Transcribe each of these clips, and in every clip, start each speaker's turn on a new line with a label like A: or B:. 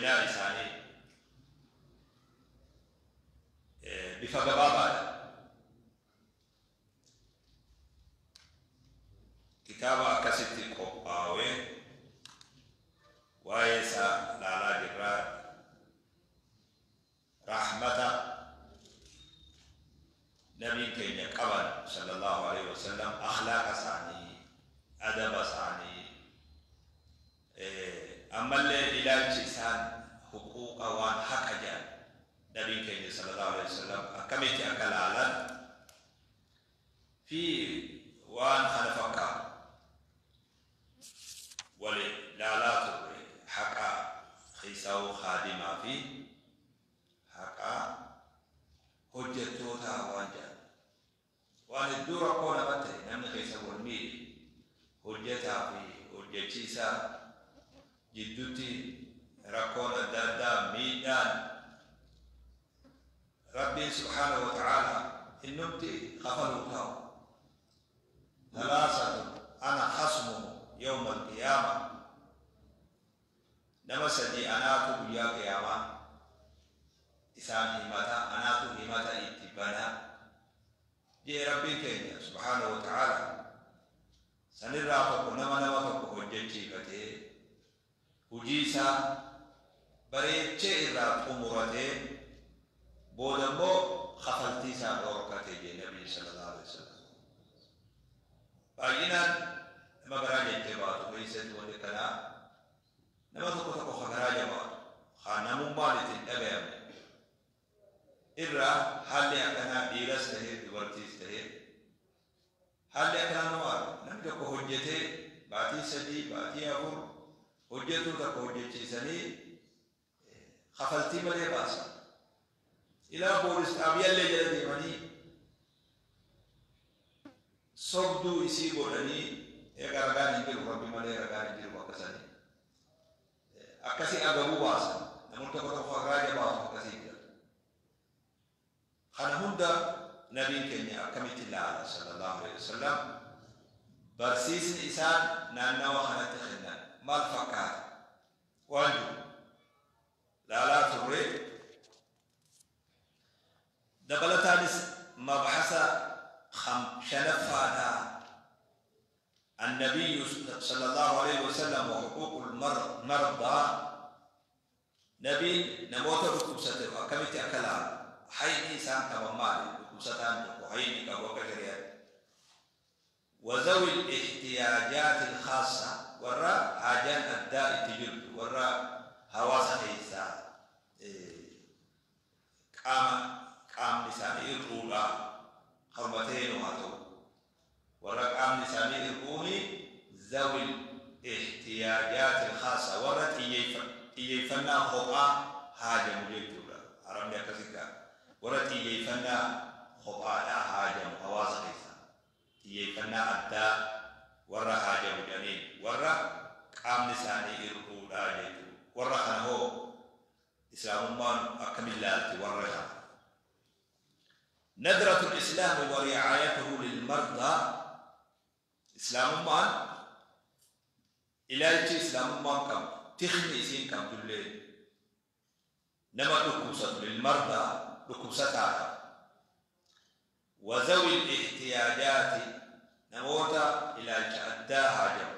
A: Seenaa isaanii bifa gabaabaadha. Kitaaba akkasitti qophaa'ee waa'ee isaa laalaa jirraa. Rahmata nabiin keenya qaban sallallahu alaihi wasallam, akhlaaqa isaanii, adaba isaanii, ammallee ilaalchi isaan huquuqa waan haqa jedhan nabiin keenya sallallahu alaihi wasallam akkamitti akka laalan fi waan kana fakkaatu wali laalaa turre. Haqa xiisaa'uu haadimaa fi haqa hojjettootaa waan jedhan waan hedduu rakkoo nama ta'e namni keessa wal miidhe, hojjetaa fi hojjechiisaa jidduutti rakkoon adda addaa, miidhaan Rabbiin subhaanahu wa ta'ala innumti kafaluu ta'u. ثلاثة أنا خصمه يوم القيامة, nama sadii anaatu guyyaa qiyaamaa isaan himata, anaatu himata itti bana jee Rabbiin keenya subhaanahu wa ta'ala. Sanirraa tokko nama tokko hojjechiifatee, hujii isaa bareechee irraa xumuratee, booda immoo kafaltii isaa dhorkate jee Nabii sallallahu alaihi wasallam. Baay'inaan nama garaa jajjabaatu keessatti wanti kanaa, nama tokko tokko ka garaa jabaatu ka namummaan ittiin dhagayamne irraa haalli akkanaa, dhiiras tahee dubartiis tahee, haalli akkanaa nama arga. Namni tokko hojjetee baatii 3, baatii 4 hojjetuu tokko hojjechiisanii kafaltii malee baasan. Ilaa poolis xaabiyallee jala deemanii sobduu isii godhanii, egaa ragaan hin jiru, Rabbi malee ragaan hin jiru, akkasanii akkasii agabuu baasan. Namoonni tokko tokko ragaa jabaatu akkasii jira. Kana hunda nabiin keenya akkamitti ilaala sallallahu alaihi wasallam? Barsiisni isaan naannawa kanatti kennan maal fakkaata waan jiru laalaa turre. Dabalataanis mabhasa shanaffaadhaa, النبي صلى الله عليه وسلم وحقوق المرضى, nabiin namoota dhukkubsate akkamitti akka laalu, hayni isaan qaban maali, dhukkubsataan tokko hayni qabu akka shari'aatti, وذوي الاحتياجات الخاصة, warra haajaan addaa itti jirtu, warra hawaasa keessaa qaamni isaanii hir'uudha, harmateenu haa ta'u, warra qaamni isaanii hir'uuni, ذوي الاحتياجات الخاصة, warra xiyyeeffannaa kophaa haajamu jechuudha. Arabni akkasii gaa, warra xiyyeeffannaa kophaadhaa haajamu, hawaasa keessaa xiyyeeffannaa addaa warra haajamu jedhaniin, warra qaamni isaanii hir'uudha jechuudha. Warra kana hoo islaamummaan akkamiin laalti warra kana? نظرة الإسلام ورعايته للمرضى, islaamummaan ilaalchi islaamummaan qabdu, tikni isiin qabdullee nama dhukkubsatu, للمرضى, dhukkubsataadha, وذوي الاحتياجات, namoota ilaalcha addaa haajamu,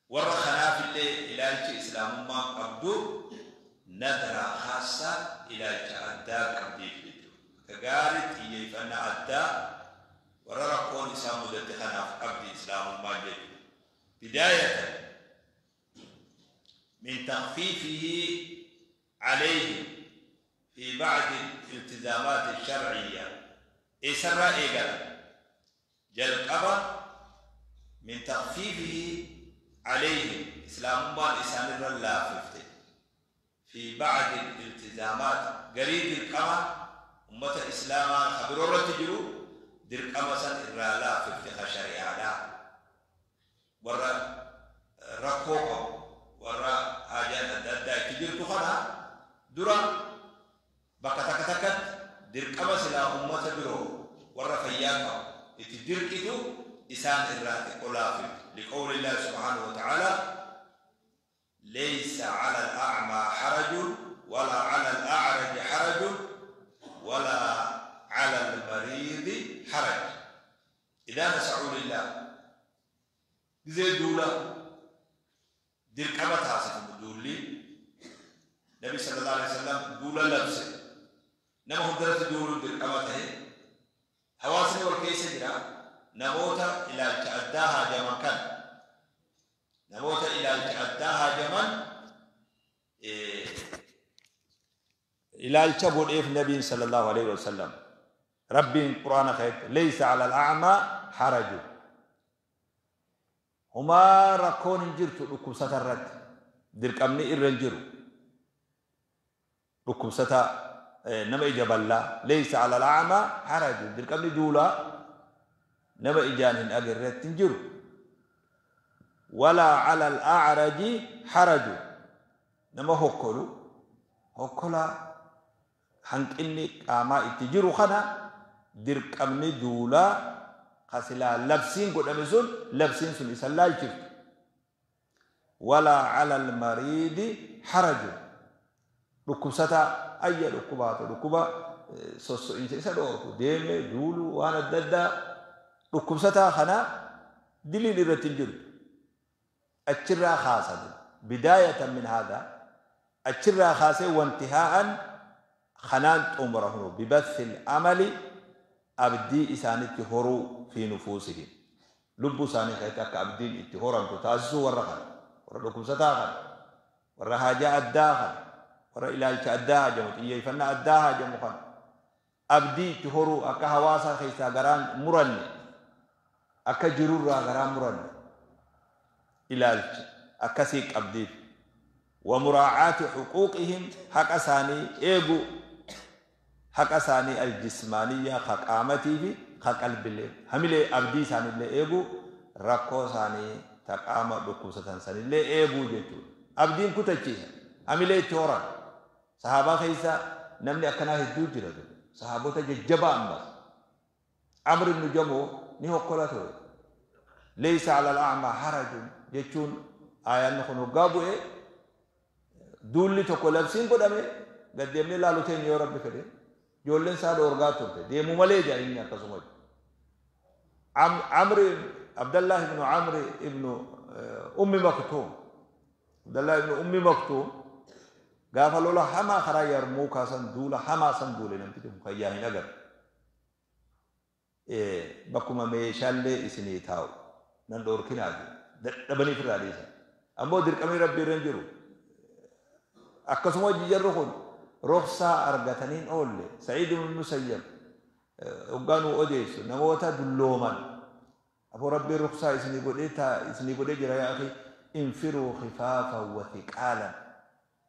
A: warra kanaafillee ilaalchi islaamummaan qabdu نظرة خاصة, ilaalcha addaa qabdiif jechuudha. Akka gaarii xiyyeeffannaa addaa warra rakkoon isaa mudatte kanaaf qabdi islaamummaan jechuudha. بداية من تخفيفه عليهم في بعض الالتزامات الشرعية. إسرى إيقال jalqaba من تخفيفه عليهم, islaamummaan isaanirra laaffifte, في بعض الالتزامات, garii dirqama ummata islaamaa ka biroo irratti jiru dirqama san irraa laaffifte ka shari'aadhaa, warra rakkoo qabu, warra haajaan adda addaa itti jirtu kana dura bakka takka takkatti dirqama silaa ummata biroo warra fayyaa qabu itti dirqitu isaan irraa xiqqoo laaffifte. لقول الله سبحانه وتعالى: ليس على الأعمى Nabi sallallahu alaihi wasallam duula labse. Nama hundarratti duuluun dirqama ta'e hawaasni wal keessa jira. Namoota ilaalcha addaa haajaman kan namoota ilaalcha addaa haajaman ilaalcha godheef nabiin sallallahu alaihi wasallam. Rabbiin quraana keessatti laysa ala al-a'maa haraju, homaa rakkoon hin jirtu dhukkubsata irratti, dirqamni irra hin jiru dhukkubsata nama ija bal'aa. Laysa ala al-a'maa haraju, dirqamni duulaa nama ijaan hin agarreetti hin jiru. Walaa ala al-a'raji haraju, nama hokkolu hokkolaa hanqinni qaamaa itti jiru kana dirqamni duulaa kasilaa labsiin godhame sun labsiin sun isa laalchiftu. Walaa ala al-mariidi haraju, dhukkubsataa ayya dhukkubaatu dhukkuba sosso'iinsa isa dhoorku deemee duuluu waan adda addaa dhukkubsataa kana diliin irratti hin jiru. Achirraa kaasan bidaayatan min haadha, achirraa kaasee wantihaa'an kanaan xumura hunu bibathil amali, abdii isaanitti horuu fi nufuusihim, lubbuu isaanii keessatti akka abdiin itti horamtu taasisuu warra kana, warra dhukkubsataa kana, warra haajaa addaa kana, warra ilaalcha addaa haajamu, xiyyeeffannaa addaa haajamu kana abdii itti horuu, akka hawaasa keessaa garaan muranne, akka jirurraa garaan muranne ilaalcha akkasii qabdiif. Wa muraacaati xuquuqihim, haqa isaanii eegu, haqa isaanii aljismaaniyyaa ka qaamatii fi ka qalbilee hamilee abdii isaaniillee eegu, rakkoo isaanii ta qaama dhukkubsatan sanillee eeguu jechuudha. Abdiin kutachiisa, hamilee itti horan. Sahaabaa keessa namni akkanaa hedduu jira ture. Sahaabota jajjabaa ammas. Amr ibnu Jamoo ni hokkola ture. Laysa ala al-a'maa harajun jechuun aayaanni kun hoggaa bu'e duulli tokko labsiin godhame gad deemnee laalu teenya yoo rabbi fedhe. Ijoolleen isaa dhoorgaa turte deemuu malee jaa inni akkasuma. Amri Abdallah ibnu Amri ibnu Ummi Maktuum, Abdallah ibnu Ummi Maktuum gaafa lola hamaa karaa Yarmuukaa san duula hamaa san duule namtichi kun fayyaa hin agarre. Bakkuma meeshaallee isinii taa'u nan dhoorkinaa dadhabanii ofirraa dhiisan. Ammoo dirqamni rabbii irra hin jiru. Akkasuma hojii jarri kun roksaa argataniin oolle. Sa'iid ibn Musayyab hoggaa nuu odeessu namoota dullooman afoo rabbiin ruksaa isinii godhee isinii godhee jira, yaa akhi infiruu khifaafan wa thiqaalan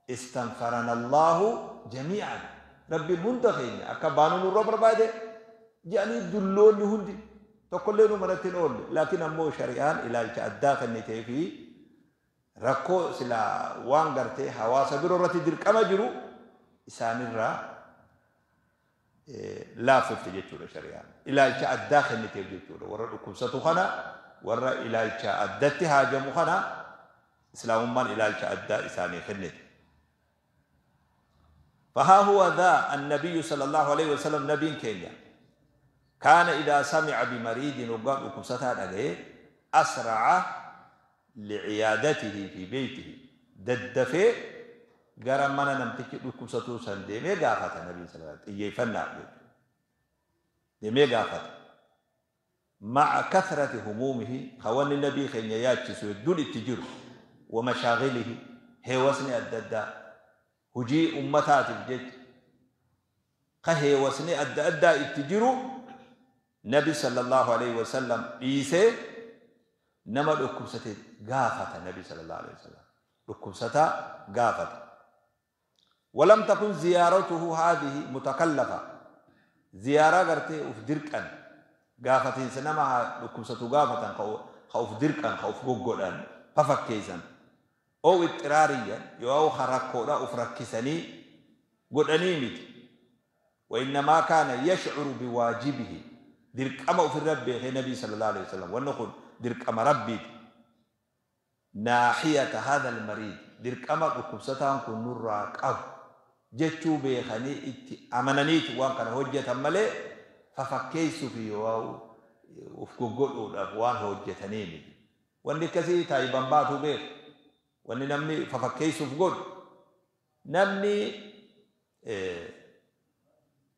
A: istanfarana Allahu jamii'an, rabbiin hunda keenya akka baanuu nurra barbaade jedhanii dulloonni hundi tokkollee nu manatti hin oolle. Laakiin ammoo shari'aan ilaalcha addaa kennitee fi rakkoo silaa waan gartee hawaasa biroo irratti dirqama jiru isaanirraa laaffifte jechuudha shari'aan. Ilaalcha addaa kenniteef jechuudha. Warra dhukkubsatu kana, warra ilaalcha addatti haajamu kana islaamummaan ilaalcha addaa isaanii kennite. فها هو ذا النبي صلى الله عليه وسلم، نبي كينيا كان إذا سمع بمريض وقال وكبستها أسرع لعيادته في بيته، ددفه gara mana namtichi dhukkubsatuu san deemee gaafata. Nabiin sallallahu xiyyeeffannaa deemee gaafata. Ma'a kathrati humuumihi, kawanni nabii keenya yaachisu hedduun itti jiru, wa mashaagilihi, heewasni adda addaa hujii ummataatiif jecha ka heewasni adda addaa itti jiru nabi sallallahu alaihi wasallam dhiisee nama dhukkubsate gaafata. Nabi sallallahu alaihi wasallam dhukkubsataa gaafata. ولم تكن زيارته هذه متكلفة، زيارة قرتي أف دركا قافتين سنما لكم قافة خوف دركا خوف قوقودان ففكيسا أو اضطراريا يو خرقودا أفركسني قدني مت، وإنما كان يشعر بواجبه، درك أما في الرب النبي صلى الله عليه وسلم ونقول درك أما ربي ناحية هذا المريض، درك أما لكم كن نراك أب jechuu beekanii itti amananiiti waan kana hojjetan malee fafakkeessuu fi yoo uf goggodhuudhaaf waan hojjetanii miti. Wanni akkasii taayiban baatu beeku. Wanni namni fafakkeessuuf godhu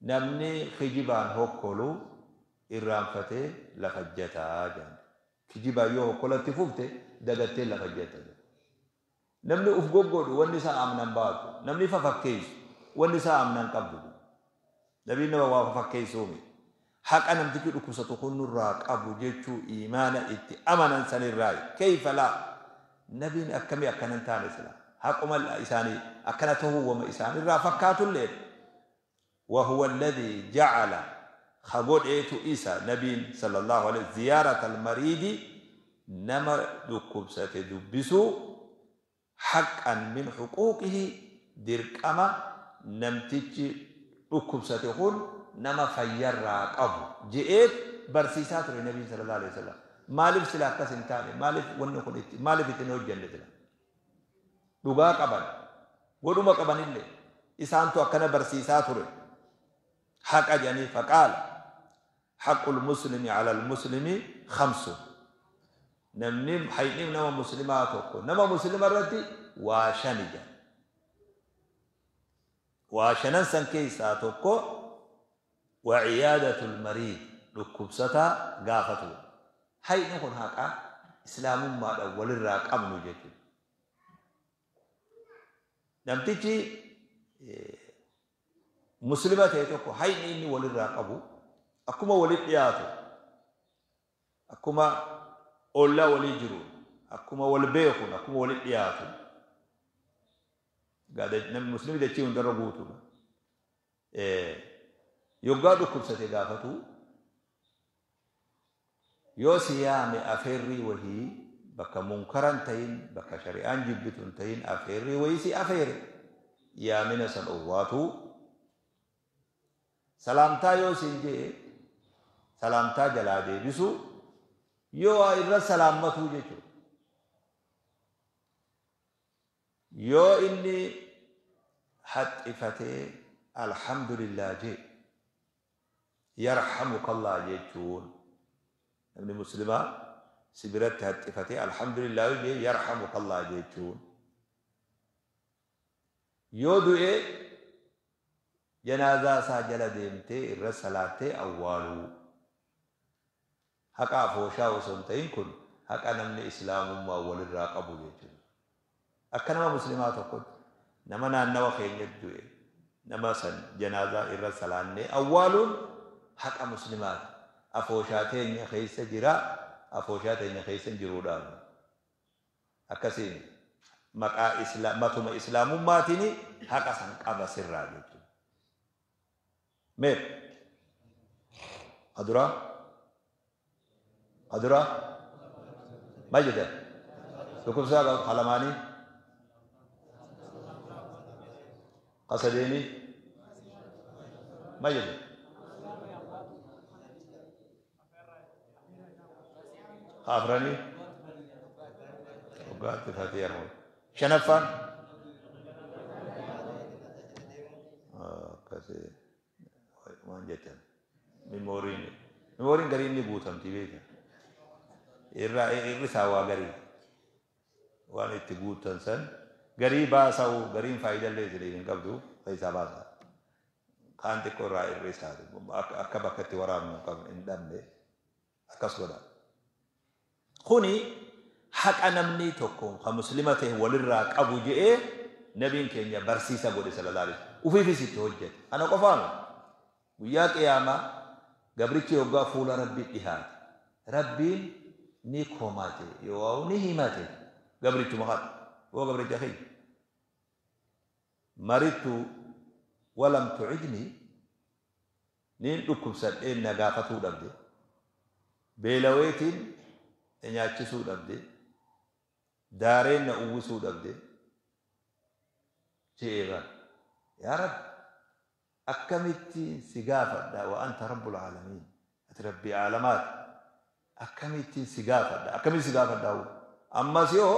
A: Namni kijibaan hokkolu irraanfatee lafa jataa jedhan. Kijibaan yoo hokkolatti fufte dagattee lafa jata. Namni uf goggodhu wanni isaa amnan baatu. Namni fafakkeessu wanni isaa amnan qabdu. Nabiin nama waa fafakkeessuumi. Haqa namtichi dhukkubsatu kun nurraa qabu jechuu iimaana itti amanan sanirraa kayfa laa nabiin akkamii akkanan taane sila haquma isaanii akkana tahuu wama isaanirraa fakkaatullee. وهو الذي جعل خبرت إيسا نبي صلى الله عليه زيارة المريض نما دكوبسة دبسو حقا من حقوقه دركما نمتج دكوبسة خون نما فيرا أبو جئت برسيسات النبي صلى الله عليه وسلم مالف سلا كسنتاني مالف ونخنت مالف تنوجن لتلا دغا قبل ودوما قبل اللي إسانتو أكنا برسيسات حق جاني. فقال حق المسلم على المسلم 5. نمنم حينم نما مسلمات نما مسلم الرتي واشنجا واشنن سنكيسا توكو وعيادة المريض ركبستا غافتو حين يكون هكا إسلام ما أول الراك أمنو جيتو نمتيجي مسلمة تيتوكو حين إني وللراك أبو أكما ولد ياتو أكما أولا ولي جرون أكما ولبيخون أكما ولد ياتو قاعد نم مسلمة تيجي ندربوتو يقعدوا كبسة غافتو يوسيام أفري وهي بك منكرا تين بك شريان جبتون تين أفري ويسي أفري يا من سنواتو سلامتا يوسين جي سلامتا جلا ديبسو يو إرى سلامتو جيشو يو إني حتفتي الحمد لله جي يرحمك الله جيشون. ابن مسلمة سبرت هتفتي الحمد لله جي يرحمك الله جيشون. يو دوئي جنازة ساجل ديمتي الرسالة أولو حقا فوشا وسنتين كن حقا نمني إسلام ما أول الراقب جيشون. أكنما مسلمات قد نمنا النوخين يدوئي نما سن جنازة الرسالة أول حقا مسلمات أفوشاتين خيس جرا أفوشاتين خيس جرودان أكسين مقا إسلام متم إسلام ماتني حقا سن قبا سرا جيشون. مير أدرا أدرا ما جدا لكم ساقا خلماني قصديني ما جدا خافراني وقعت فاتير شنفان كسي waan jettan memooriin garii inni guutamti beeka irraa irri isaa waa garii waan itti guutan san garii baasa'u gariin faayidallee isin hin qabdu keessaa baasa kaan xiqqoo irraa irri isaa akka bakka itti waraabnu hin qabne hin dhabne akkas godha. Kuni haqa namni tokko kan muslima ta'e walirraa qabu je'ee nabiin keenya barsiisa godhe sallallahu alaihi wasallam ufiifis itti hojjete ana qofaanu guyyaa qiyaamaa gabrichi yoggaa fuula rabbii dhihaate rabbiin ni komate yoo ni himate gabrichuma kana oo gabricha kiyya marittu walam tu'idni niin dhukkubsadhee na gaafatuu dhabde beelaweetiin na nyaachisuu dhabde daareen na uwwisuu dhabde je'ee yaa rabbi akkamitti si gaafadha wa anta rabbul aalamiin ati rabbii aalamaati akkamitti si gaafadha akkamitti si gaafadha ammas yoo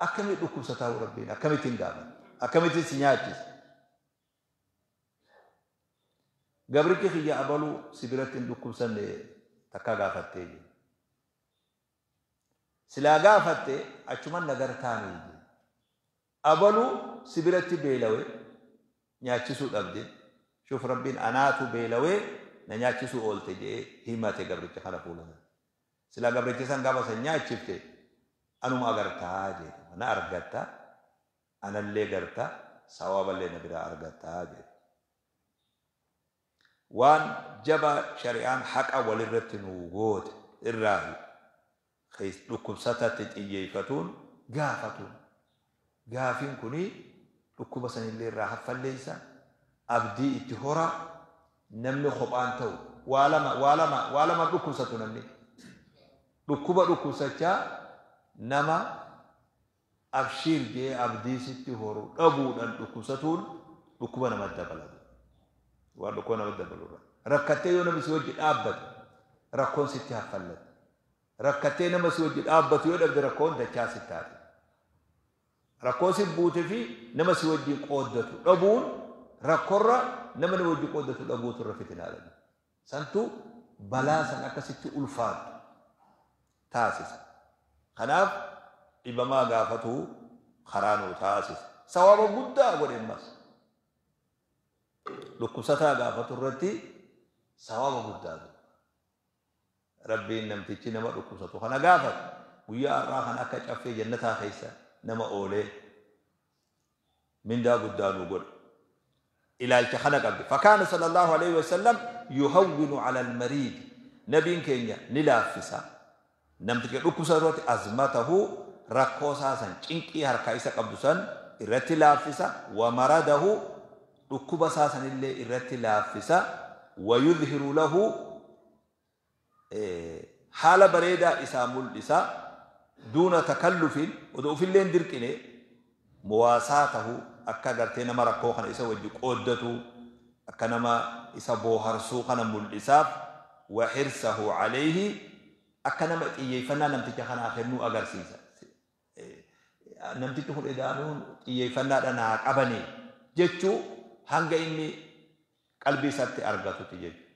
A: akkamitti dhukkubsataa rabbiin akkamitti hin gaafadha akkamitti si nyaachisa gabrichi kiyya abaluu si biratti hin dhukkubsanne takka gaafattee jiru silaa gaafatte achuman nagartaanii jiru abaluu si biratti beelawee nyaachisuu dhabde. Shuuf Rabbiin anaatu beelawee na nyaachisuu oolte jedhee himate gabricha kana fuula. Silaa gabricha san gaafa san nyaachifte anuma agartaa jedhe, na argatta, anallee garta, sawaaballee na biraa argattaa jedhe. Waan jaba shari'aan haqa walirratti nuu goote irraa dhukkubsatatti xiyyeeffatuun gaafatuun. Gaafiin kuni dhukkuba sanillee irraa haffalleessa, abdii itti hora, namni kophaan ta'u waa lama dhukkubsatu namni. Dhukkuba dhukkubsachaa nama abshiir jee abdii sitti horu dhabuudhaan dhukkubsatuun dhukkuba namatti dabalatu. Waan dhukkuba namatti dabaludha. Rakkattee yoo namni si wajji dhaabbatu rakkoon sitti haffallatu. Rakkattee nama si wajji dhaabbatu yoo dhabde rakkoon dachaa sitti taate. Rakkoo si buute fi nama si wajjin qooddatu dhabuun rakkoorra nama nama wajjin qooddatu dhabuutu irra fitinaadha. Santu balaa san akkasitti ulfaatu taasisa. Kanaaf dhibamaa gaafatu karaa nuu taasisa. Sawaaba guddaa godhe ammas. Dhukkubsataa gaafatu irratti sawaaba guddaa godhe. Rabbiin namtichi nama dhukkubsatu kana gaafatu guyyaa har'aa kana akka caffee jannataa keessa nama oolee mindaa guddaa nuu godhe. Ilaalcha kana qabdi. Fakkaana sallallahu alayhi wasallam yuhawwinu ala al-mariid. Nabiin keenya ni laaffisa. Namticha dhukkubsatu irratti azmatahu rakkoo isaa san cinqii harkaa isa qabdu san irratti laaffisa. Wa maradahu dhukkuba isaa sanillee irratti laaffisa. Wa yudhiru lahu haala bareedaa isaa mul'isa. Duuna takallufin odoo ofillee hin dirqine muwaasaatahu akka gartee nama rakkoo kana isa wajji qooddatu akka nama isa booharsuu kana mul'isaaf. Wa hirsahu alayhi akka nama xiyyeeffannaa namticha kanaa kennuu agarsiisa. Namtichi kun idaanuun xiyyeeffannaadhaan haa qabanii jechuu hanga inni qalbii isaatti argatutti jechuudha.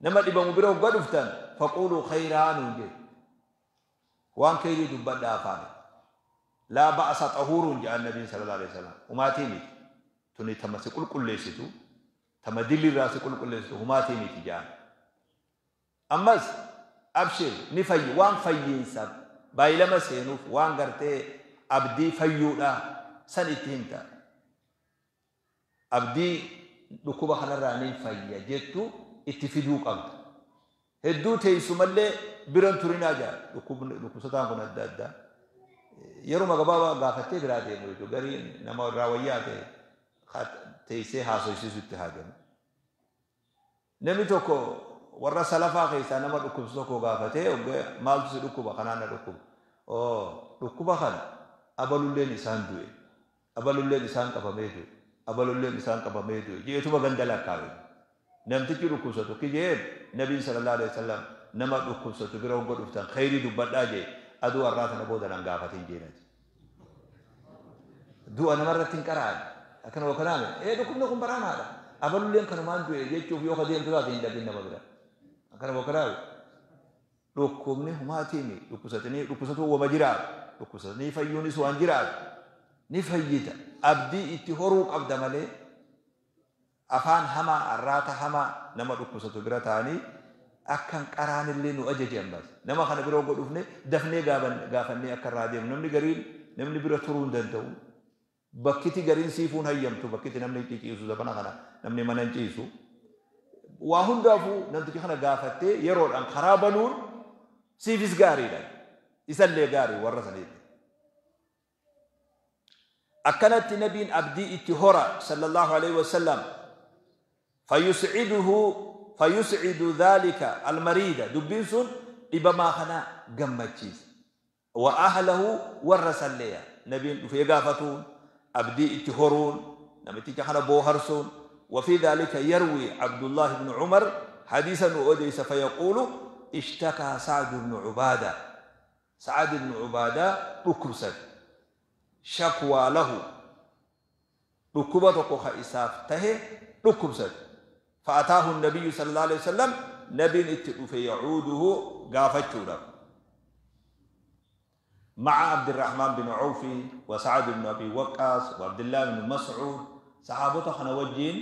A: Nama dhibamu bira hoggaa dhuftan faquuluu khayraa nuun jedhu. Waan khayrii dubbadhaa afaan. Laa ba'asa xahuuruun jedhan nabiin sallallahu alaihi wasallam. Humaatii miti. Tuni tama si qulqulleessitu, tama dilirraa si qulqulleessitu humaatii miti jedhan. Ammas abshir ni fayyi waan fayyiinsaaf baay'ilama seenuuf waan gartee abdii fayyuudha san itti himta. Abdii dhukkuba kanarraa ni fayya jettu itti fiduu qabda. Hedduu teessumallee biran turinaa jira dhukkubsataan kun adda addaa. Yeruma gabaabaa gaafattee biraa deemu jechuudha. Gariin nama irraa wayyaa ta'e teessee haasofsiisutti haajamu. Namni tokko warra salafaa keessaa nama dhukkubsu tokko gaafatee maaltu si dhukkuba kanaan na dhukkuba. Dhukkuba kana abalulleen isaan du'e, abalulleen isaan qabamee du'e, abalulleen isaan qabamee du'e jeetuma ganda lakkaa'e. Namtichi dhukkubsatu kijeen nabiin sallallahu alaihi wasallam nama dhukkubsatu bira hogga dhuftan khayrii dubbadhaa jee aduu har'aa kana booda nan gaafatin jeenati. Du'a namarratti hin qara'an akkana wakanaame dhukkubni kun baraanaadha. Abalulleen kanumaan du'e jechuuf yoo deemtu taate hin dhabin nama bira. Akkana wakanaame dhukkubni humaatiimi dhukkubsatanii dhukkubsatuu wama jiraatu dhukkubsatanii fayyuunis waan jiraatu ni fayyita. Abdii itti horuu qabda malee afaan hamaa arraata hamaa nama dhukkubsatu bira ta'anii akkan qaraanillee nu ajaje ammas. Nama kana bira hogga dhufne dafnee gaafannee akka irraa deemnu. Namni gariin namni bira turuu hin danda'u. Bakkiti gariin siifuun hayyamtu bakkiti namni ciciisu zabana kana namni mana hin ciisu. Waa hundaafuu namtichi kana gaafattee yeroodhaan karaa banuun siifis gaariidha. Isallee gaarii warra saniitti. Akkanatti nabiin abdii itti hora sallallahu alaihi wasallam. فيسعد ذلك المريض دبين سن إبما خنا جمتشيس وأهله ورسليا نبين في غافتون أبدي اتهرون نمتي خنا بوهرسون. وفي ذلك يروي عبد الله بن عمر حديثا أوديس فيقول اشتكى سعد بن عبادة. سعد بن عبادة ركبسة شكوى له ركبة إسافته ركبسة. فأتاه النبي صلى الله عليه وسلم نبي في يعوده قافتشونا. مع عبد الرحمن بن عوف وسعد بن أبي وقاص وعبد الله بن مسعود صحابته خنا وجين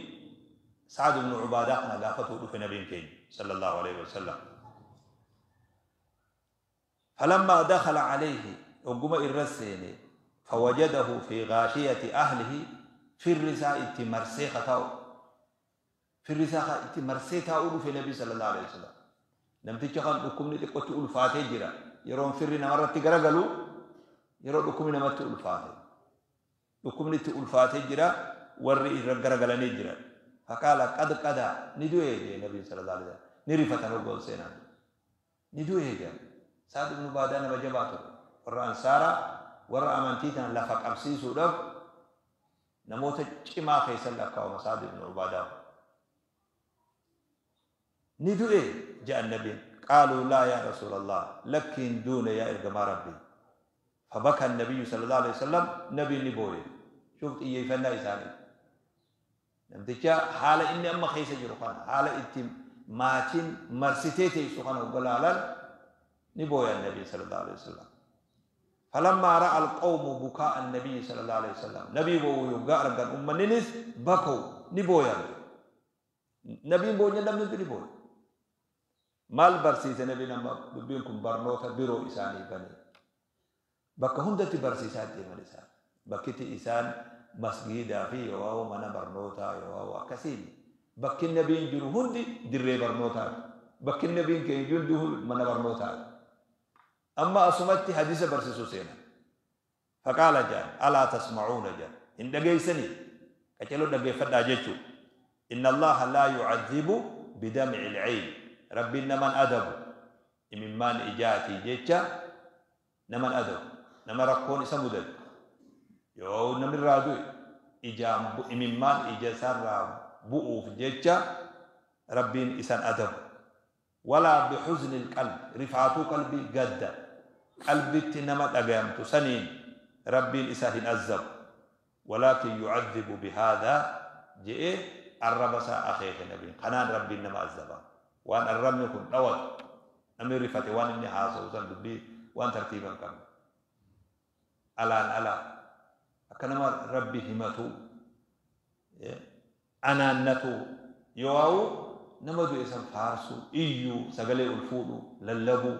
A: سعد بن عبادة خنا قافته في نبي كين صلى الله عليه وسلم. فلما دخل عليه وقم الرسين فوجده في غاشية أهله في الرساء مرسيخة في الرساء مرسيتا في النبي صلى الله عليه وسلم. نمتي خان حكمني تقوت الفاتح جرا يرون فري نمرت غرغلو يرون حكمني نمت الفاتح حكمني الفاتح جرا وري غرغلني جرا. فقال قد قدا ندوي النبي صلى الله عليه وسلم نرفتن وقول سينا ندوي جا سعد بن عبادة نما جباتو ورا أنصارا ورا أمانتيتنا لفق أبسيسو دف نموت چما خيسن لكاو سعد بن عبادة ندوي جاء النبي قالوا لا يا رسول الله لكن دون يا إرجما ربي. فبكى النبي صلى الله عليه وسلم نبي نبوي شفت إيه فنا إساني نمتجا حالة إني أما خيسة جرخان حالة إتم ماتين مرستيتي سبحانه وقال نبوي النبي صلى الله عليه وسلم. فلما رأى القوم بكاء النبي صلى الله عليه وسلم نبي بو يقرأ أم نينس بكوا نبوي نبي بو نبي نبوي مال برسيس نبي نما بينكم برنوتا بيرو إساني بني بك هندتي برسيسات مالسا بكتي إسان مسجد في يواو منا برنوتا يواو أكسيني بك النبي جرو هندي دري برنوتا بك النبي كي جنده منا برنوتا. أما أسمتي حديث برسيسو سينا فقال جان ألا تسمعون جان إن دقيسني كتلو دقي فدا جيتشو إن الله لا يعذب بدمع العين ربي نمن أدب إممان إجاتي جيتشا نمن أدب نما ركون سمودل يو نمن رادو إجام إممان إجاسر بؤوف جيتشا ربي إسان أدب ولا بحزن القلب رفعتو قلبي قد قلبي تنمت أقامت سنين ربي إسان أزب ولكن يعذب بهذا جئ الربسا أخيك نبي قنان ربي نما أزبا وان الرمي يكون دوت أمير رفعتي وان إني حاسو وسن وان ترتيبا كم ألان ألا أكنما ربي همتو أنا نتو يواو نمدو إسان فارسو إيو سغلي الفولو للبو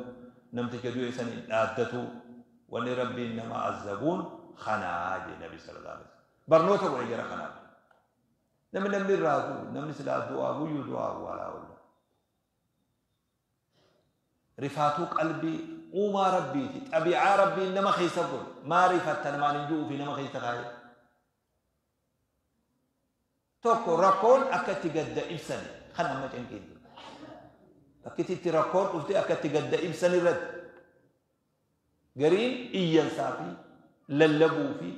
A: نمتكدو إسان آدتو وان ربي نما عذبون خناجي نبي صلى الله عليه وسلم برنوتو وعجر خناجي نمي نمي رادو نمي سلا دعاء ويو دعاء ولا ولا رفاتو قلبي وما ربي طبيعة ربي إنما خيسبون ما رفت ما نجو في نما خيسخاي توكو ركون أكتي قد إبسن خنا ما تنكيد أكتي تركون أفتي أكتي قد إبسن رد قرين إيان صافي للبو في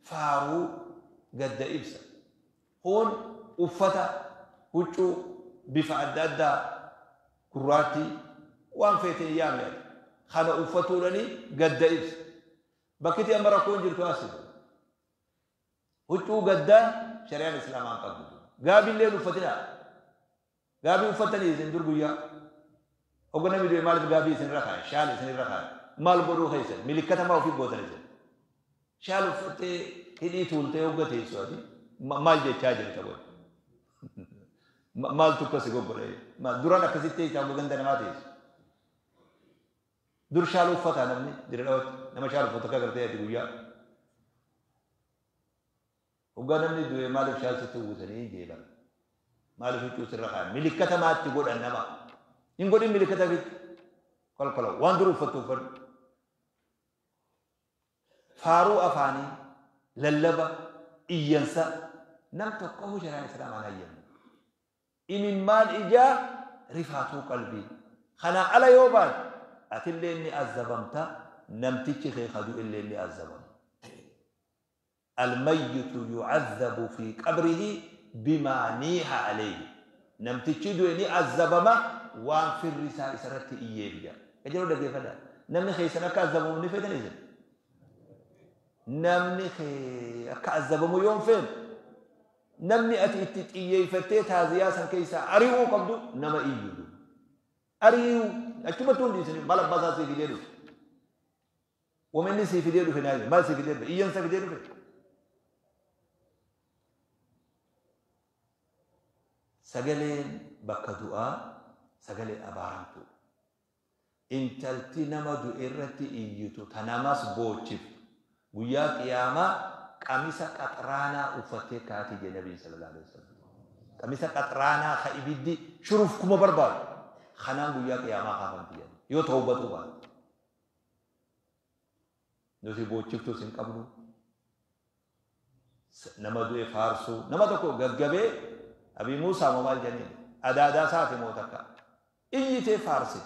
A: فارو قد إبسن هون أفتا وجو بفعداد كراتي وان فيتين يامي خنا أفتولني قد إبس بكتي أمر أكون جرتو أسد وجو قد شريعة الإسلام عن قبل قابل الليل أفتنا قابل أفتني إذن درقيا وقلنا بدو مالك قابل إذن رخاء شال إذن رخاء مال برو خيسن ملكة ما في بوتن إذن شال أفتي هدي تولتي وقتي سوادي مال جي تاجر تقول مال تكسي قبل ما دورانا كسيتي تابو غندنا ما تيس دور شالو فتا نمني دير نما شالو فتا كغرتي تي غيا وغا نمني دو مال شال ستو وسني جيبا مال في سرخا ملكته ما تقول انما ان غودي ملكته في كل كل وان درو فتو فر فارو افاني للبا اينسا نم تقو شرع الاسلام على إمن مال إجا رفعتو قلبي خنا على يوبان أتلي إني أزبمت نمتك خي خدو إلا إني أزبم. الميت يعذب في قبره بما نيح عليه نمتك دو إني أزبم وان في الرسالة سرت إياه أجلو دقيقة فدا نمني خي سنك أزبم نفيدن إذن نمني خي أكعذبم يوم فين نمني أتي إتي تازيا سن كيسا أريو قبضو نما إيجو أريو أكتبتون دي سنين مالا باسا سيدي جيدو Wama inni sii fidee dhufe naa himi. Maal sii fidee dhufe? Iyyansa fidee dhufe? Sagaleen bakka du'aa sagalee abaaramtuudha. Intalti nama du'e irratti iyyitu ta namas boochiftu guyyaa qiyaamaa qamisa qaxraanaa uffattee kaati jedhe Nabiin sallallahu alaihi wasallam. Qamisa qaxraanaa ka ibiddi shurufkuma barbaadu kanaan guyyaa qiyaamaa kaafamti jedhe yoo tawbatuu baatte. Nuti boochiftuus hin qabnu. Nama du'e faarsuu nama tokko gaggabee Abii Muusaa moo maal jedhaniin adaadaa isaati moo takka iyyitee faarsite.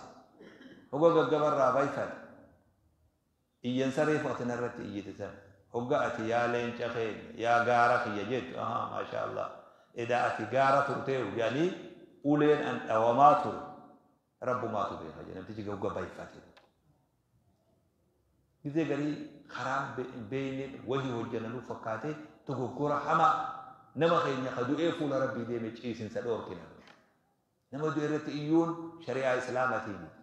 A: Hogga gaggabarraa bayfate. Iyyansa reefu ati narratti iyyite san hogga ati yaa leenca keenya yaa gaara kiyya jettu ahaa maashaa Allah edaa ati gaara turteehu jedhanii uleen an dhawamaa ture rabbumaatu beeka jedhe namtichi hogga bayfate. Gizee garii karaa hin beeyneen wahi hojjanna nu fakkaatee dogoggora hamaa nama keenya ka du'ee fuula Rabbii deeme ciisinsa dhoorkina. Nama du'e irratti iyyuun shari'aa Islaamatii miti.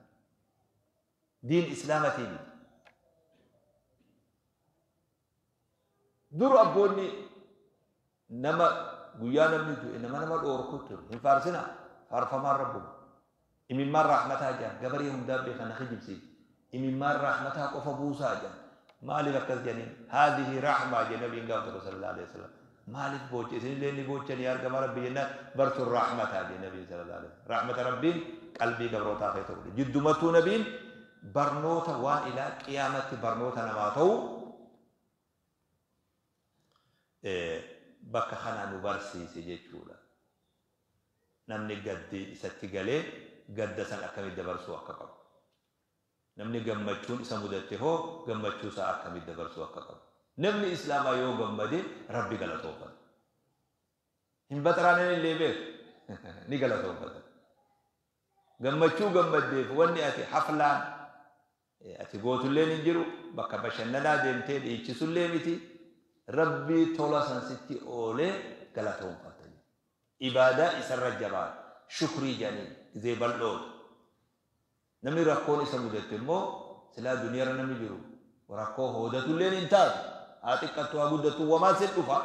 A: Diin Islaamatii miti. Dur abboonni nama guyyaa namni du'e nama nama dhoorku ture. Hin faarsinaa. Faarfamaan Rabbuma. Imimmaan rahmataa jedhan gabaree hundaa beekan na kijibsiisa. Imimmaan rahmataa qofa buusaa jedhan. Maaliif akkas jedhaniin? Haadhihi rahmaa jedhe nabiin gaaf tokko sallallahu alaihi wasallam. Maaliif boocha isinillee ni boochanii argama Rabbi jennaan bartuun rahmataa jedhe nabiin sallallahu alaihi wasallam. Rahmata Rabbiin qalbii gabrootaa keessa godhe. Jiddumattuu nabiin barnoota waan ilaa qiyaamatti barnoota namaa ta'u bakka kana nu barsiise jechuudha. Namni gaddi isatti galee gadda san akkamitti dabarsuu akka qabu. Namni gammachuun isa mudatte hoo gammachuu isaa akkamitti dabarsuu akka qabu. Namni Islaamaa yoo gammade Rabbi galatoonfata. Hin baxaraanan illee beeku ni galatoonfata. Gammachuu gammaddeef wanni ati haflaan ati gootulleen hin jiru, bakka bashannanaa deemtee dhiichisullee miti, Rabbii tola san sitti oolee galatoonfatta. Ibaadaa isarra jabaata. Shukrii jedhaniin gizee bal'oodha. Namni rakkoon isa mudatte immoo silaa duniyarra namni jiru rakkoo hoodatulleen hin taatu. Haa xiqqattu haa guddattu wamaa sin dhufa.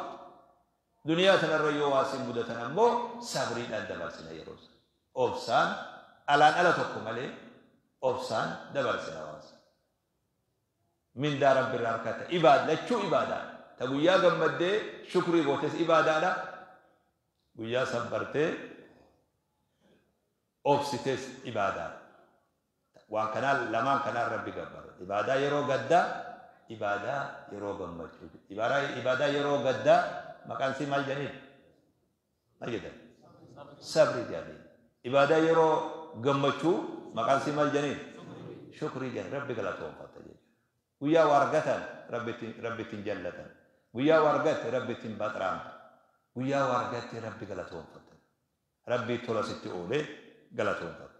A: Duniyaa tanarra yoo waa sin mudatan ammoo sabriidhaan dabarsina yeroo san. Obsaan alaan ala tokko malee obsaan dabarsina waan san. Mindaa Rabbi irraa arkatta. Ibaad lachuu ibaadaadha. Ta guyyaa gammaddee shukrii gootes ibaadaadha. Guyyaa sabbartee obsites ibaadaadha. Waan kanaa lamaan kanaan Rabbi gabbara. Ibaadaa yeroo gaddaa, ibaadaa yeroo gammachuu. Ibaadaa yeroo gaddaa maqaan isii maal jedhaniin? Maal jedhan? Sabri jedhaniin. Ibaadaa yeroo gammachuu maqaan isii maal jedhaniin? Shukrii jedhan. Rabbi galatoonfatta jechuudha. Guyyaa waa argatan Rabbi ittiin jallatan. Guyyaa waa argatte Rabbi ittiin baxraamta. Guyyaa waa argatte Rabbi galatoonfatta. Rabbii tola sitti oole galatoonfadhu.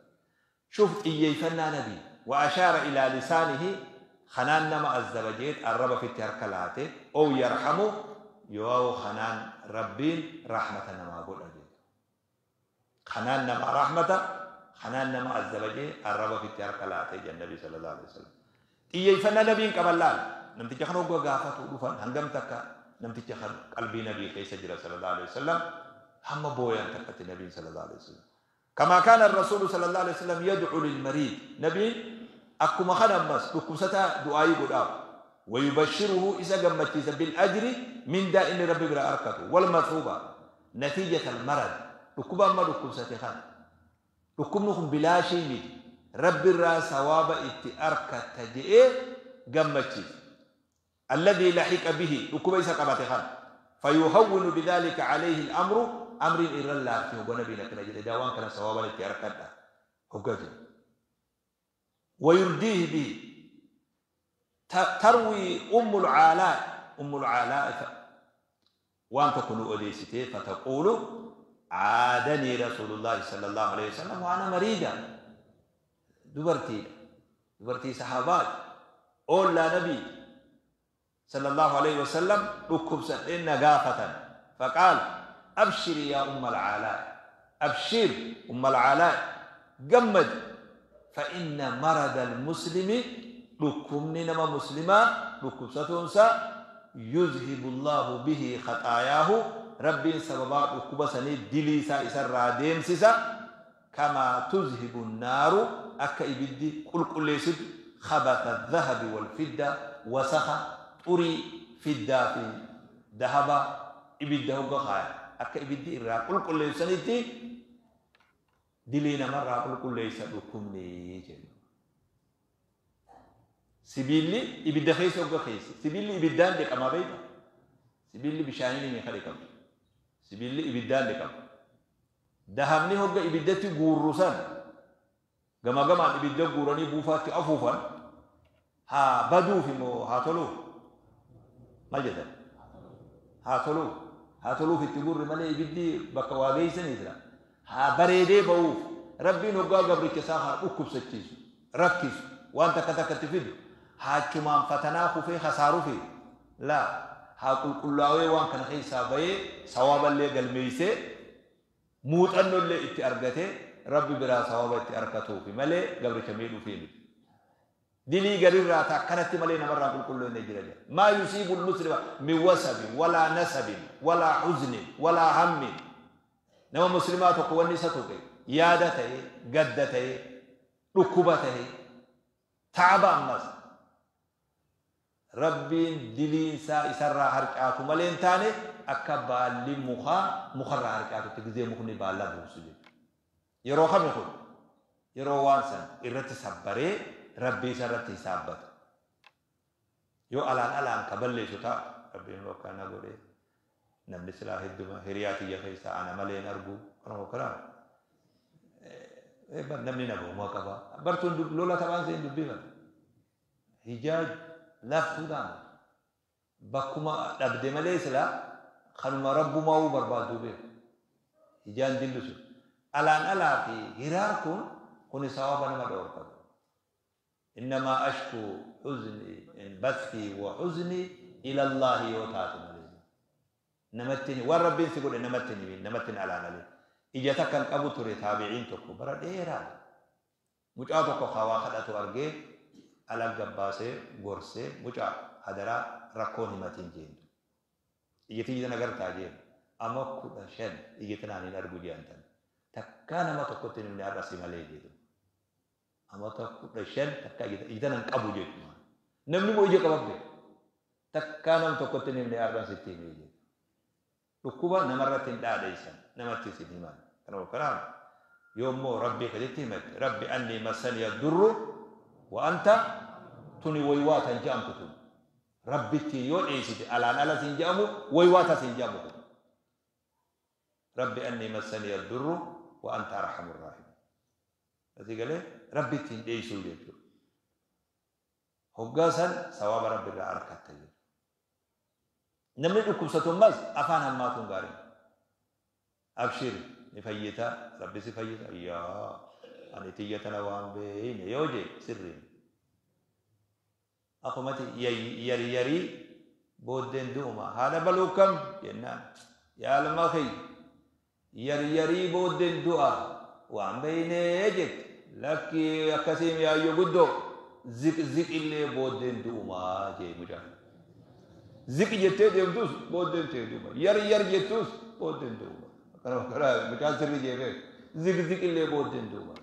A: Shuf xiyyeeyfannaa nabii. Wa ashaara ilaa lisaanihi khanaan nama azzaba jeet arraba fitti harka laate ow yarhamu yooawu khanaan Rabbiin rahmata namaa godha jeet. Khanaan namaa rahmata khanaan nama azzaba jee arraba fitti harka laate jedhan nabii sallallahu alaihi wasallam. Xiyyeeyfannaa nabiin qaban laal. Namticha kana hogga gaafatu dhufan hangam takka namticha kan qalbii nabii keessa jira sallallahu alaihi wasallam hamma booyan takkatti nabiin sallallahu alaihi wasallam. Kamaa kaana rasuulu sallallahu alaihi wasallam yad'u lil mariid. Nabiin akkuma kana ammas dhukkubsataa du'aayii godhaaf. Wayubashiruhu isa gammachiisa bil ajri mindaa inni rabbi bira arkatu wal mathuuba natiijata al marad dhukkuba amma dhukkubsate kana. Dhukkubni kun bilaashii miti Rabbirraa sawaaba itti arkatta je'ee gammachiisa. Alladhii lahiqa bihi dhukkuba isa qabate kana. Fayuhawwinu bidhaalika alayhi al-amru amriin irra laafti hogga Nabiin akkana jedhe edaa waan kana sawaaban itti arkadha hogga jedhe. Wayurdiihi bihi tarwii ummul aalaa ummul aalaa waan tokko nu odeessitee fataquulu caadanii rasuulullaahi sallallahu alaihi wasallam wa ana mariida dubartiidha dubartii sahaabaati oollaa nabii sallallahu alaihi wasallam dhukkubsadheen na gaafatan faqaal abshiri yaa umma alcaalaa abshir umma alcaalaa gammadi fa inna marada almuslimi Dhukkubni nama muslimaa dhukkubsatuunsa yuzhibu Allaahu bihi khaxaayaahu, Rabbiin sababaa dhukkuba sanii dilii isaa isarraa deemsisa, kamaa tuzhibu naaru, akka ibiddi qulqulleessitu, khabatha dhahabi wal fidda, wasakha xurii fiddaa fi dahaba ibidda hogga kaaya akka ibiddi irraa qulqulleessanitti dilii namarraa qulqulleessa dhukkubni jedhu. Sibiilli ibidda keessa hogga keessa, sibiilli ibiddaan dhiqama beekta. Sibiilli bishaaniin hin dhiqamu. Sibiilli ibiddaan dhiqama. Dahabni hogga ibiddatti guurru san gama gamaan ibidda guuranii buufaatti afuufan, haa baduuf immoo haa toluuf? Maal jedhan? Haa toluuf. Haa toluuf itti guurri malee ibiddi bakka waa geessanii jira. Haa bareedee ba'uuf. Rabbiin hoggaa gabricha isaa haa dhukkubsachiisu, rakkisu, waan takka takkatti fidu, haachumaan fatanaa kufee hasaarufi laa, haa qulqullaawee waan kana keessaa bahee sawaaballee galmeessee muuxannollee itti argatee Rabbi biraa sawaaba itti argatuufi malee gabricha miidhuufi miti. Dilii garirraa ta akkanatti malee namarraa qulqulloonni jira jedha. Maa yusiibu muslima min wasabin walaa nasabin walaa huznin walaa hammin. Nama muslimaa tokko wanni isa tuqe yaada ta'e, gadda ta'e, dhukkuba ta'e, taaba ammas Rabbiin diliinsaa isarraa harcaatu malee hin taane, akka baalli mukaa mukarraa harcaatutti gizee mukni baalla buusu jechuudha. Yeroo kami kun? Yeroo waan san irratti sabbaree Rabbii isa irratti hisaabbatu. Yoo alaan alaan ka balleessu taate, Rabbiin akkana godhee, namni silaa hedduma hiriyaa tiyya keessaa ana malee hin argu, kanuma kanaa namni nagahuma qaba. Bartuun lola taphaan seen dubbifata. Hijaaj laftuudhaan bakkuma dhabde malee silaa kanuma rabbumaa'uu barbaaduu beeku. Hijaan dillu sun. Alaan alaa fi hiraar kun kuni sababa nama dhoorkatu. Innamaa ashku huzni bathii wa huzni ila Allaahi yoo taate malee. Namatti waan Rabbiin si godhe namatti hin himin, namatti hin alaalalin. Ija takka hin qabu ture taabiciin tokko bara dheeraa. Mucaa tokko hawaa kadhatu argee ala gabbaasee gorsee, mucaa hadaraa rakkoon himatiin jeentu. Ija tiyya tana gartaa jeen. Amma 15 ija tanaan hin argu jean tan. Takkaa nama tokkotti hin himne har'a si malee jedhu. Amata 15 takkaa ija tana hin qabu jechuudha. Namni immoo ija qaba beeku. Takkaa nam tokkotti hin himne har'a sitti himee jedhu. Dhukkuba namarratti hin dhaadheessan, namattis hin himan. Kana kanaan yoo immoo Rabbii keetitti himatte, Rabbi annii massaniya durru wa anta, tuni waywaatan je'amtu tun. Rabbitti yoo dheessite alaan ala siin je'amu, waywaatas hin je'amu kun. Rabbi annii massaniya durru wa anta arhamur raahim. Asii galee Rabbitti hin dheessuu jechuudha. Hoggaa san sawaaba Rabbi irraa argatta jechuudha. Namni dhukkubsatu ammas afaan hammaatuun gaarii. Abshir, ni fayyita, Rabbi si fayyisa. Yaa ani tiyya tana waan beeyne yoo jee sirriin. Akkumati yari yarii booddeen du'uma, haadha baluu kam jennaan, yaa ilma kiyya, yari yarii booddeen du'a waan beeynee jette. Lakki, akkasiin yaayyo guddoo, ziq ziqillee booddeen du'umaa jee mucaan. Ziqi jettee deemtus booddeen tee du'uma, yar yar jettus booddeen du'uma. Akkana mucaan sirrii jee beeku, ziq ziqillee booddeen du'uma.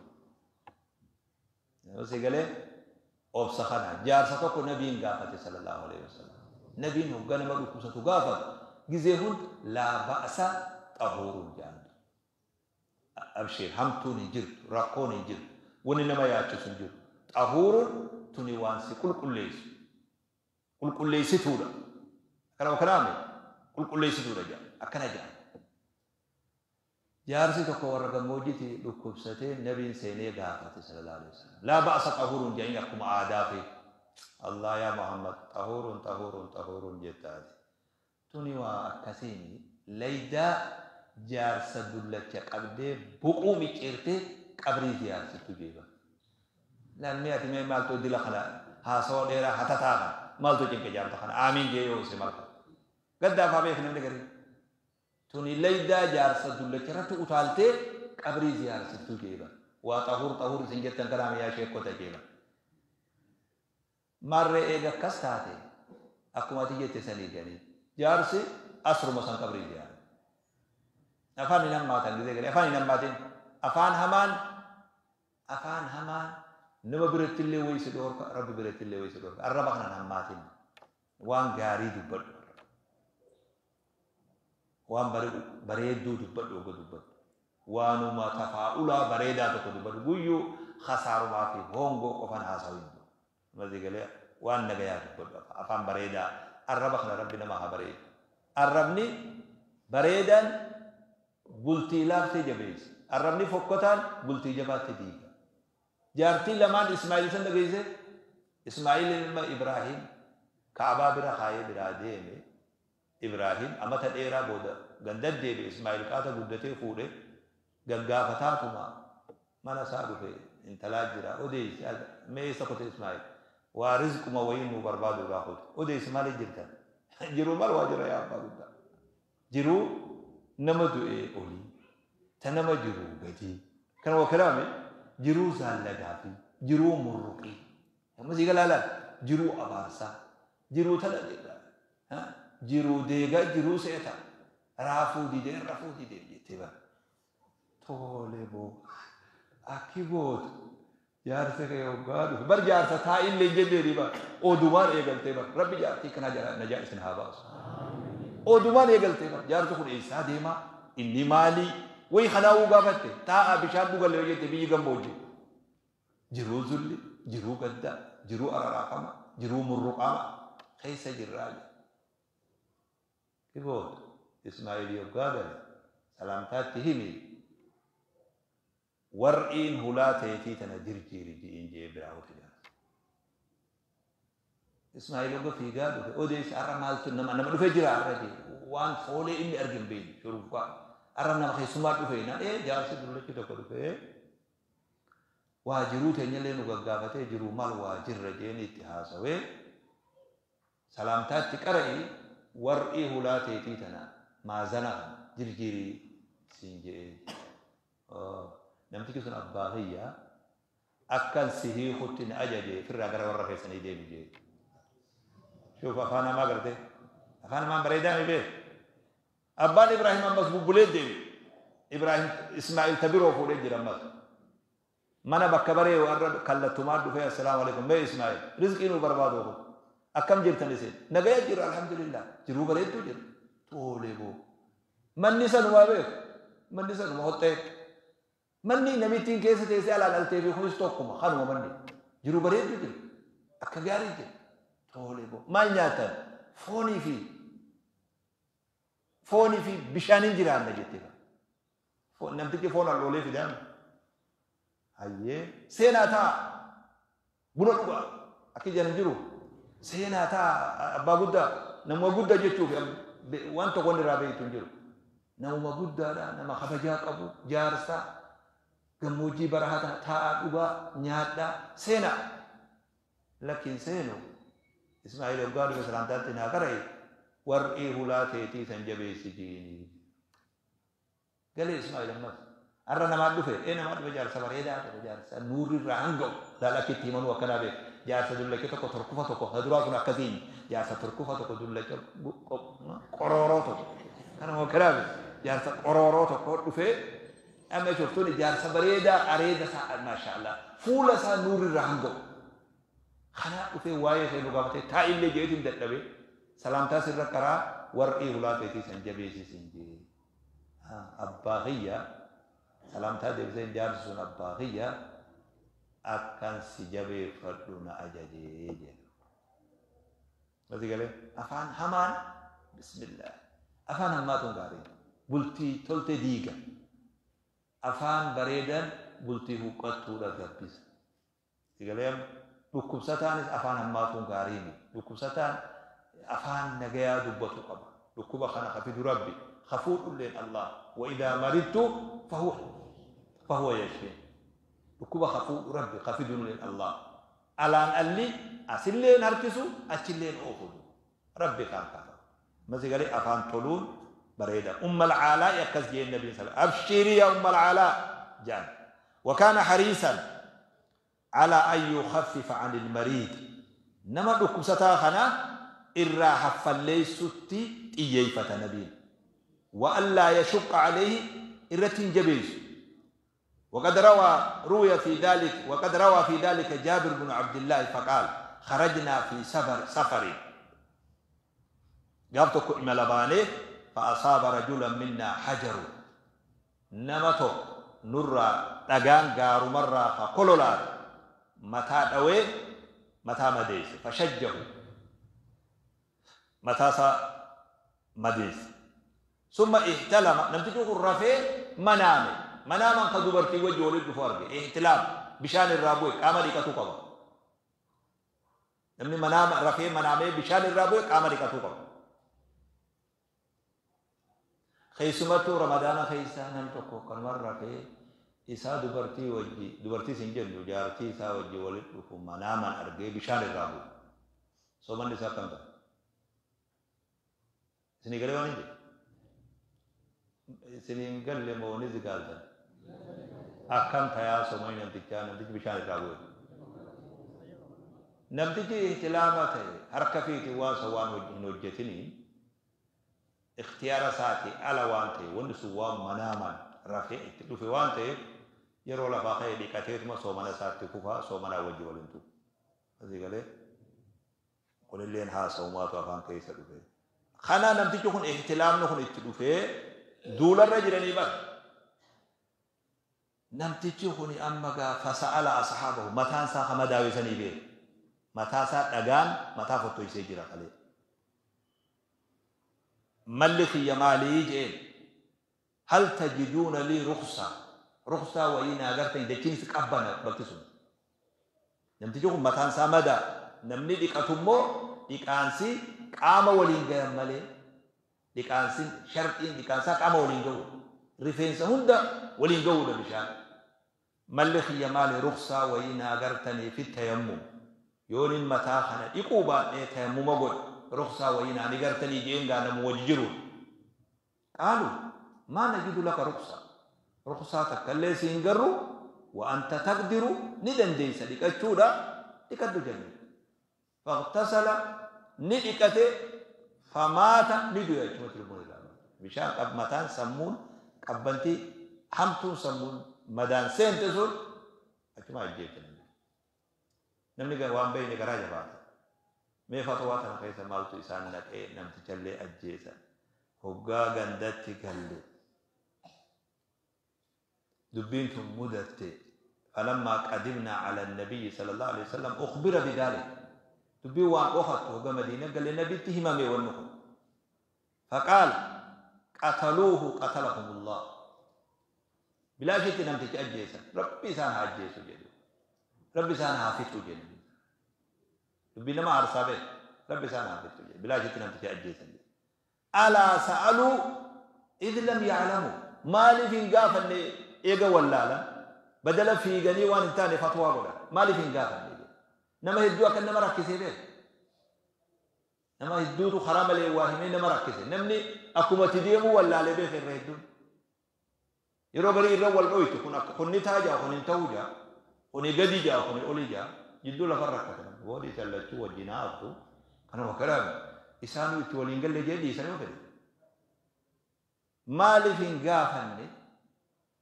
A: Nama si galee obsa kana jaarsa tokko nabiin gaafate sallallahu alaihi wasallam. Nabiin hoggaa nama dhukkubsatu gaafatu gizee hunda laa ba'sa xahuurun jedhamtu. Abshir, hamtuun hin jirtu, rakkoon hin jirtu, wanni nama yaachisu hin jiru. Xahuurun tuni waan si qulqulleessu, qulqulleessituudha. Akkana kanaame qulqulleessituudha jedha, akkana jedha. Jaarsi tokko warra gammoojjiitti dhukkubsatee nabiin seenee gaafate sallallahu alaihi wasallam. Laa ba'sa xahuurun jedhanii akkuma aadaa fi Allah yaa Muhammad, xahuurun xahuurun xahuurun jettaati. Tuni waa akkasiini laydaa jaarsa dullacha qabdee boquu micciirtee qabrii ziyaarsittu jeeba. Lammii ati mee maaltu dila kana haasawa dheeraa hatataa kana maaltu cinqe jaarta kana aamiin jee yoo si malka. Gaddaaf haa beeku namni garii. Tuni laydaa jaarsa dullacha irratti utaaltee qabrii ziyaarsittu jeeba. Waa xahuur xahuur isin jettan kanaaf yaa sheekota jeeba. Maarree eega akkas taate akkuma ati jette sanii ganii jaarsi asruma san qabrii ijaare. Afaan hin hammaatan gisee galee afaan hin hammaatin. Afaan hamaan, afaan hamaan nama biratti illee wayii si dhoorka, Rabbi biratti illee wayii si dhoorka. Arraba kanan hammaatin, waan gaarii dubbadhu, waan bareedduu dubbadhu. Oga dubbadhu waanuma tafaa'ulaa bareedaa tokko dubbadhu. Guyyuu khasaarumaa fi hongoo qofan haasa'u hin jiru. Masii galee waan nagayaa dubbadhu, afaan bareedaa. Arraba kana Rabbi nama haa bareedu. Arrabni bareedaan bultii laaftee jabeessa, arrabni fokkotaan bultii jabaatte diiga. Jaartii lamaan Ismaa'il san dhageesse. Ismaa'il ilma Ibraahim Kaabaa bira kaayee biraa deeme. Ibraahim amata dheeraa booda ganda deebi'e. Ismaa'il qaata guddatee fuudhe. Gaggaafataatuma mana isaa dhufe. Intalaa jira odeessi, mee eessa kote Ismaa'il? Waa rizquma wayii nuu barbaadu irraa kote. Odeessi, maaliif jirtan? Jiruu maal waa jira yaa abbaa guddaa, jiruu nama du'ee olii ta nama jiruu gadii kan waa kalaami, jiruu zaallagaa fi jiruu murruqii ammasii galaalaan, jiruu abaarsaa, jiruu tana jirra, jiruu deegaa, jiruu seeta raafuu didee rafuu didee jettee bara. Tole boo, akki gootu jaarsa kee hoggaa dhufe bar jaarsa taa'illee hin jenneeni bar odumaan eegaltee bar. Rabbi jaartii kanaa jala najaa isin haa baasu. Odumaan eegaltee bar, jaarsi kun eessaa deemaa, inni maalii wayi kanaa'uu gaafatte, taa'aa bishaan dhugalle yoo jette biyyi gammoojji, jiruu zulli, jiruu gaddaa, jiruu araraafama, jiruu murruqaama keessa jirraa jedha. Kiboot Ismaa'il yoggaa gale salaamtaatti himi, war'iin hulaa teetii tana jirjiiri ji'iin je'ee biraa kute jaarsa. Ismaa'il hogga fiigaa dhufe odeesse, har'a maaltu nama dhufe jira har'a jee, waan foolee inni arge hin beekne shurufkaa. Har'a nama keessummaa dhufe naan ee jaarsi dullachi tokko dhufe waa jiruu teenyallee nu gaggaafatee, jiruu maal waa jirra jeeni itti haasawee, salaamtaatti qara'i, war'ii hulaa teetii tana maazana kana jirjiirii siin je'ee. Namtichi sun abbaa kiyya akkan si hiikutti na ajaje, firraa gara warra keessanii deemi jee. Shuuf, afaan hamaa gartee, afaan hamaan bareedaa mi beek. Abbaan Ibraahim ammas bubbulee deemi. Ibraahim Ismaa'il ta biroo fuudhee jira ammas. Mana bakka baree warra kallattumaan dhufee, assalaamu alaikum, mee Ismaa'il rizqii nuu barbaadu kun, akkam jirtan isin? Nagaya jira, alhamdulillah, jiruu bareedduu jira. Tole boo, manni sanumaa beeku, manni sanuma hoxxee, manni namittiin keessa teessee alaan altee fi kunis tokkuma kanuma, manni jiruu bareedduu jira, akka gaarii jira. Tole boo, maal nyaatan? Foonii fi bishaaniin jiraanna jettee. Namtichi foon al'oolee fidaan, hayyee seenaa ta'a, buna dhugaa akka ijaan jiru seenaa ta'a. Abbaa guddaa, namuma guddaa jechuuf waan tokko wanni irraa beektu hin jiru. Namuma guddaadha, nama kabajaa qabu, jaarsaa gammoojjii barahaa taa'aa dhugaa nyaadhaa seenaa. Lakkiin seenu. Ismaa'il hoggaa dhufe salaamtaatti naa qara'e, war'ii hulaa teetii san jabeessi jiini. Galee Ismaa'il ammas har'a namaa dhufe, ee namaa dhufe, jaarsa bareedaa tokko, jaarsa nuurri irraa hanga'u. Laal, akka itti himanuu akkanaa beeku. Jaarsa dullacha tokko, torkufa tokko, ta duraa sun akkasiin jaarsa torkufa tokko, dullacha qorooroo tokko kana akkanaa beeku, jaarsa qorooroo tokko dhufee. Amma shoftuun jaarsa bareedaa, areeda isaa maashaallah, fuula isaa nuurri irraa hanga'u kanaa dhufee waa'ee kee nu gaafatee, taa'illee jeetiin dadhabee, salaamtaa sirra karaa, war'ii hulaa teetii san jabeessisin jee. Abbaa kiyya salaamtaa deebisee, jaarsi sun abbaa kiyya akkan si jabeeffadhu na ajajee jedha. Mati galee afaan hamaan, bismillah, afaan hammaatuun gaarii bultii tolte diiga, afaan bareedan bultii huqqattuudha gabbisa. Galee dhukkubsataanis afaan hammaatuun gaarii miti. Dhukkubsataan afaan nagayaa dubbatu qaba. Dhukkuba kana hafidu Rabbi, hafuudhulleen Allah. وإذا مرضت فهو يشفين. Dhukkuba hafuudhu Rabbi, hafidulleen Allah. Alaan alli asilleen harkisu achilleen oofudu Rabbi kaan kafa. Masi galee afaan toluun bareeda. Umma alcaalaa akkas jeen nabiin sala, أبشري يا أم العلاء jaan. وكان حريصا على أن يخفف عن المريض. Nama dhukkubsataa kana irraa haffalleessutti xiyyeeffata nabiin. Wa allaa yashukka alayhi, irratti hin jabeessu. وقد روى روي في ذلك وقد روى في ذلك جابر بن عبد الله فقال: خرجنا في سفر سفر، gaaf tokko imala baanee، فأصاب رجلا منا حجر، nama tokko nurraa dhagaan gaarumarraa ka kololaate mataa dhawee mataa madeesse. فشجه، mataa isaa madeesse. ثم احتلم، namtichi kun rafee manaame. Manaaman ka dubartii wajji walitti dhufu arge. Ihtilaam, bishaan irraa bu'e, qaama dhiqatuu qaba. Namni manaama rafee manaamee bishaan irraa bu'e qaama dhiqatuu qaba. Keessumattuu Ramadaana keessa nam tokko kanuma rafee isaa dubartii wajji, dubartii sin jennu, jaartii isaa wajji walitti dhufu manaaman argee bishaan irraa bu'e, soomanni isaa akkam ta'a? Isinii galee waan hin jedhu? Isiniin galle moo ni zigaaltan? Akkam tayaa soomanni namtichaa, namtichi bishaan irraa bu'e? Namtichi ihtilaama ta'e harka fiitiin waan san waan hin hojjetiniin, ikhtiyaara isaatii ala waan ta'e, wanni sun waan manaaman rafee itti dhufe waan ta'eef, yeroo lafaa ka'e dhiqateetuma soomana isaatti kufaa, soomanaa wajji waliin tuqu. Asii galee? Kunilleen haasa'umaatu afaan keessa dhufe. Kana namtichi kun ihtilaamni kun itti dhufee duularra jiranii bara. Namtichi kun amma gaa فسأل أصحابه، mataan isaa kama daawwisanii beeku. Mataa isaa dhagaan mataa fottoysee jira kalee. Malli kiyya maalii jeen? هل تجدون لي رخصة؟ Ruqsaa wayii naa gartanii? Dachiinsi qabbana bakki sun. Namtichi kun mataan isaa madaa. Namni dhiqatu immoo dhiqaansi qaama waliin gayan malee, dhiqaansi sharxiin dhiqaansaa qaama waliin gahu. Rifeensa hunda waliin gahuudha bishaan. Malli kiyya maali? Ruqsaa wayii naa gartanii في التيمم? Yoonin mataa kana dhiquu baadhee tayammuma godhe, ruqsaa wayii naa ni gartanii jeen gaa namu wajji jiru. قالوا ما نجد لك رخصة، ruqsaa takka illee siin garru. وأنت تقدر، ni dandeessa dhiqachuudha, dhiqadhu jenne. فاغتسل، ni dhiqate. فمات، ni du'e achumatti lubbuun irraa baate. Bishaan qab mataan sammuun qabbantii hamtuun sammuun madaan seente sun achuma ajjeefte. Namni waan beeyne garaa jabaata. Mee fatwaa tana keessa maaltu isaan naqee namtichallee ajjeesan? Hoggaa gandatti galle dubbiin tun mudatte. فلما قدمنا على النبي صلى الله عليه وسلم أخبر بذلك، dubbiin waan dhofattu hogga Madiina galle nabitti himame wanni kun. فقال: قتلوه قتلهم الله، bilaashitti namticha ajjeesan, Rabbi isaan haa ajjeesu jedhu, Rabbi isaan haa fixu jedhu. Dubbii nama aarsaa beeku. Rabbi isaan haa fixu jedhu, bilaashitti namticha ajjeesan jedhu. ألا سألوا إذ لم يعلموا؟ Maaliif hin gaafanne eega wallaalan? Badala fiiganii waan hin taane fatwaa godhan, maaliif hin gaafanne jedhu. Nama hedduu akka nama rakkisee beeku. Nama hedduutu karaa malee waa himee nama rakkise. Namni akkuma itti deemuu wallaalee beeka. Irra hedduun yeroo garii irra wal dhoytu kun akka kun ni taa jaa, kun hin ta'uu jaa, kuni gadi jaa, kuni oli jaa, jidduu lafa rakkatan. Boodii tallachuu wajjin haaftu kanuma karaame isaanuu itti waliin galle jee dhiisanii fedhe. Maaliif hin gaafanne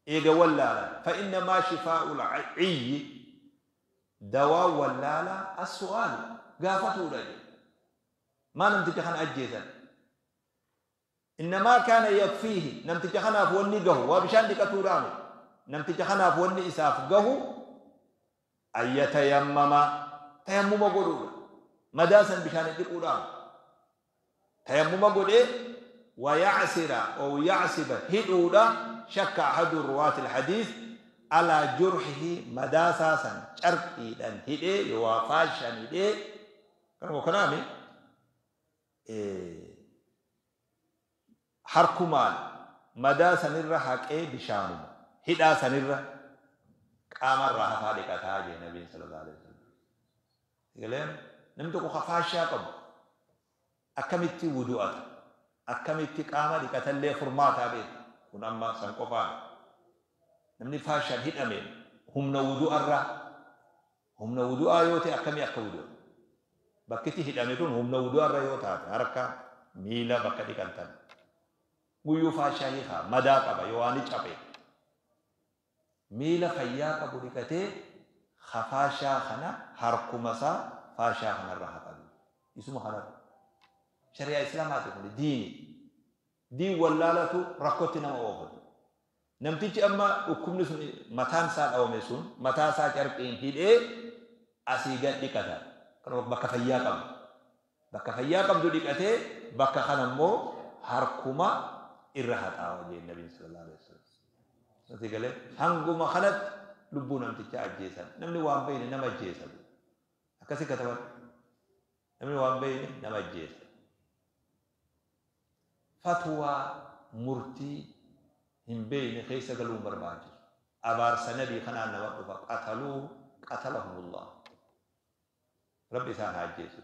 A: eega wallaalan? فإنما شفاء العي، dawaa wallaalaa، السؤال، gaafatuudha jedhe. Maa namticha kana ajjeesan? إنما كان يكفيه، namticha kanaaf wanni gahu waa bishaan dhiqatuudhaami. Namticha kanaaf wanni isaaf gahu أن يتيمم، tayammuma godhuudha. Madaa san bishaan dhiquudhaan tayammuma godhee ويعصر أو يعصب، hidhuudha. شك أحد رواة الحديث على جرحه، madaa isaa san carqiidhaan hidhee yoo faashaan hidhee kanuma kanaami harkumaan madaa sanirra haqee bishaanuma hidhaa sanirra qaamarraa hafaa dhiqataa jee nabiin صلى الله عليه وسلم. Galeen namni tokko faashaa qabu akkamitti wudu'ata, akkamitti qaama dhiqatallee furmaataa beeku. Kun amma san qofaan namni faashaan hidhame humna wudu'arraa, humna wudu'aa yoo ta'e akkamii akka wudu'a Bakkitti hidhame tun humna wudu'arra yoo taate harka miila bakka dhiqantan. Guyyuu faashaa hiikaa madaa qaba yoo waan cabe. Miila fayyaa qabu dhiqatee faashaa kana harkuma isaa faashaa kanarra haqabu. Isuma kanarra. Shari'aa Islaamaati kun diini. Diin wallaalatu rakkootti nama oofatu. Namtichi amma dhukkubni sun mataan isaa dhawame sun mataa isaa carqiin hidhee asii gad dhiqata. Bakka fayyaa qabdu. Bakka fayyaa qabdu dhiqatee bakka kana immoo harkuma irra haxaawa jeen Nabiin sallallahu alaihi wasallam. Asii galee hanguma kanatti lubbuu namtichaa ajjeesan. Namni waan beekne nama ajjeesan. Akkasii kataban. Namni waan beekne nama ajjeesa. Fatwaa murtii hin beekne keessa galuun barbaachisu. Abaarsa nabii kanaan nama dhufa. Qataluu qatalahumullah. Rabbi isaan haa ajjeesu.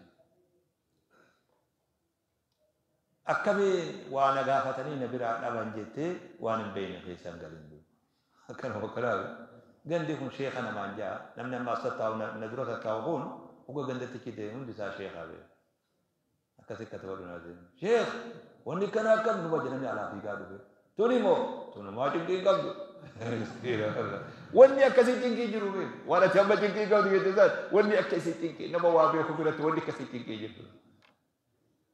A: Akkamiin waa na gaafatanii na biraa dhaban jettee waan hin beekne keessa hin galin. Akkanuma akkanaa gandi kun sheeka namaan ja'a. Namni amma as tattaa'u na dura tattaa'u kun uga gandatti kide hundi isaa sheekaa beeku. Akkasii katabadhu naa seenu. Sheek wanni kana akkam numa jedhanii alaa fiigaa dhufe. Tuni moo tunumaa cinqii hin qabdu. Wanni akkasii cinqii jiru beeku. Waan ati amma cinqii qabdu jette isaan wanni akkasii cinqii nama waa beeku biratti wanni akkasii cinqii jirtu.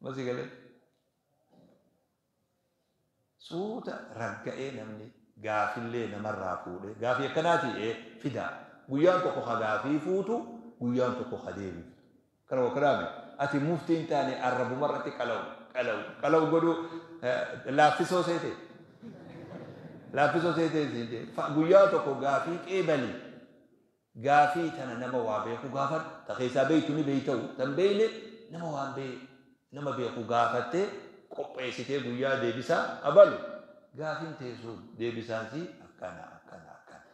A: Masii galee. Suuta ragga'ee namni gaafillee namarraa fuudhee gaafii akkanaati fidaa. Guyyaan tokko ka gaafii fuutu guyyaan tokko ka deebiftu. Kana wakkanaami ati muftii hin taane arrabumarratti qalawu qalawu qalawu godhuu laaffisoo seete. Laaffisoo seete siin jee guyyaa tokko gaafii qeebali gaafii tana nama waa beeku gaafadhu ta keessaa beektu ni beeyta'u tan beeyne nama waan bee nama beeku gaafattee qopheessitee guyyaa deebisaa abalu gaafiin teessuun deebisaan si akkana akkana akkana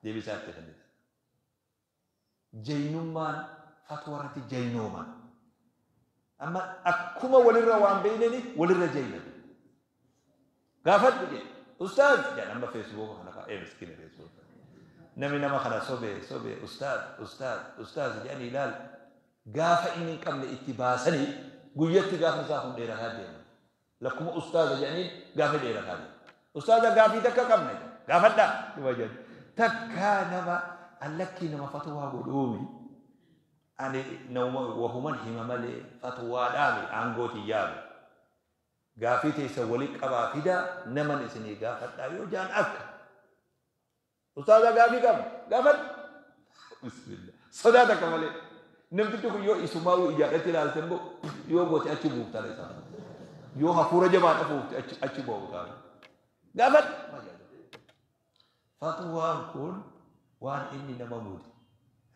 A: deebisaa itti kennita. Jaynummaan fatwa irratti jaynooman. Amma akkuma walirra waan beeyneni walirra jaynan. Gaafadhu jedhe. Ustaaz jedhan amma feesbuuka kana kaa'ee miskiina feesbuuka. Namni nama kana sobee sobee ustaaz ustaaz ustaaz jedhanii ilaal gaafa inni hin qabne itti baasanii guyyatti gaafa isaa kun dheerataa deema. Lakkuma ustaaza jedhaniin gaafa dheerataa deema. Ustaaza gaafii takka qabna jedha. Gaafadhaa dhuma jedhan. Takkaa nama allakkii nama fatwaa godhuumi. Ani nama wahuman hima malee fatwaadhaami aangoo tiyyaami. Gaafii teessan wali qabaa fidaa naman isinii gaafadhaa yoo jaan akka. Ustaaza gaafii qabna gaafadhu. Bismillah. Sodaa takka malee. Namtichi kun yoo isumaa ijaadhatti ilaalte immoo yoo goote achi buufta isaa. Yoo hafuura jabaan afuufte achi achi buufta. Gaafadhu. Fatwaan kun waan inni nama mude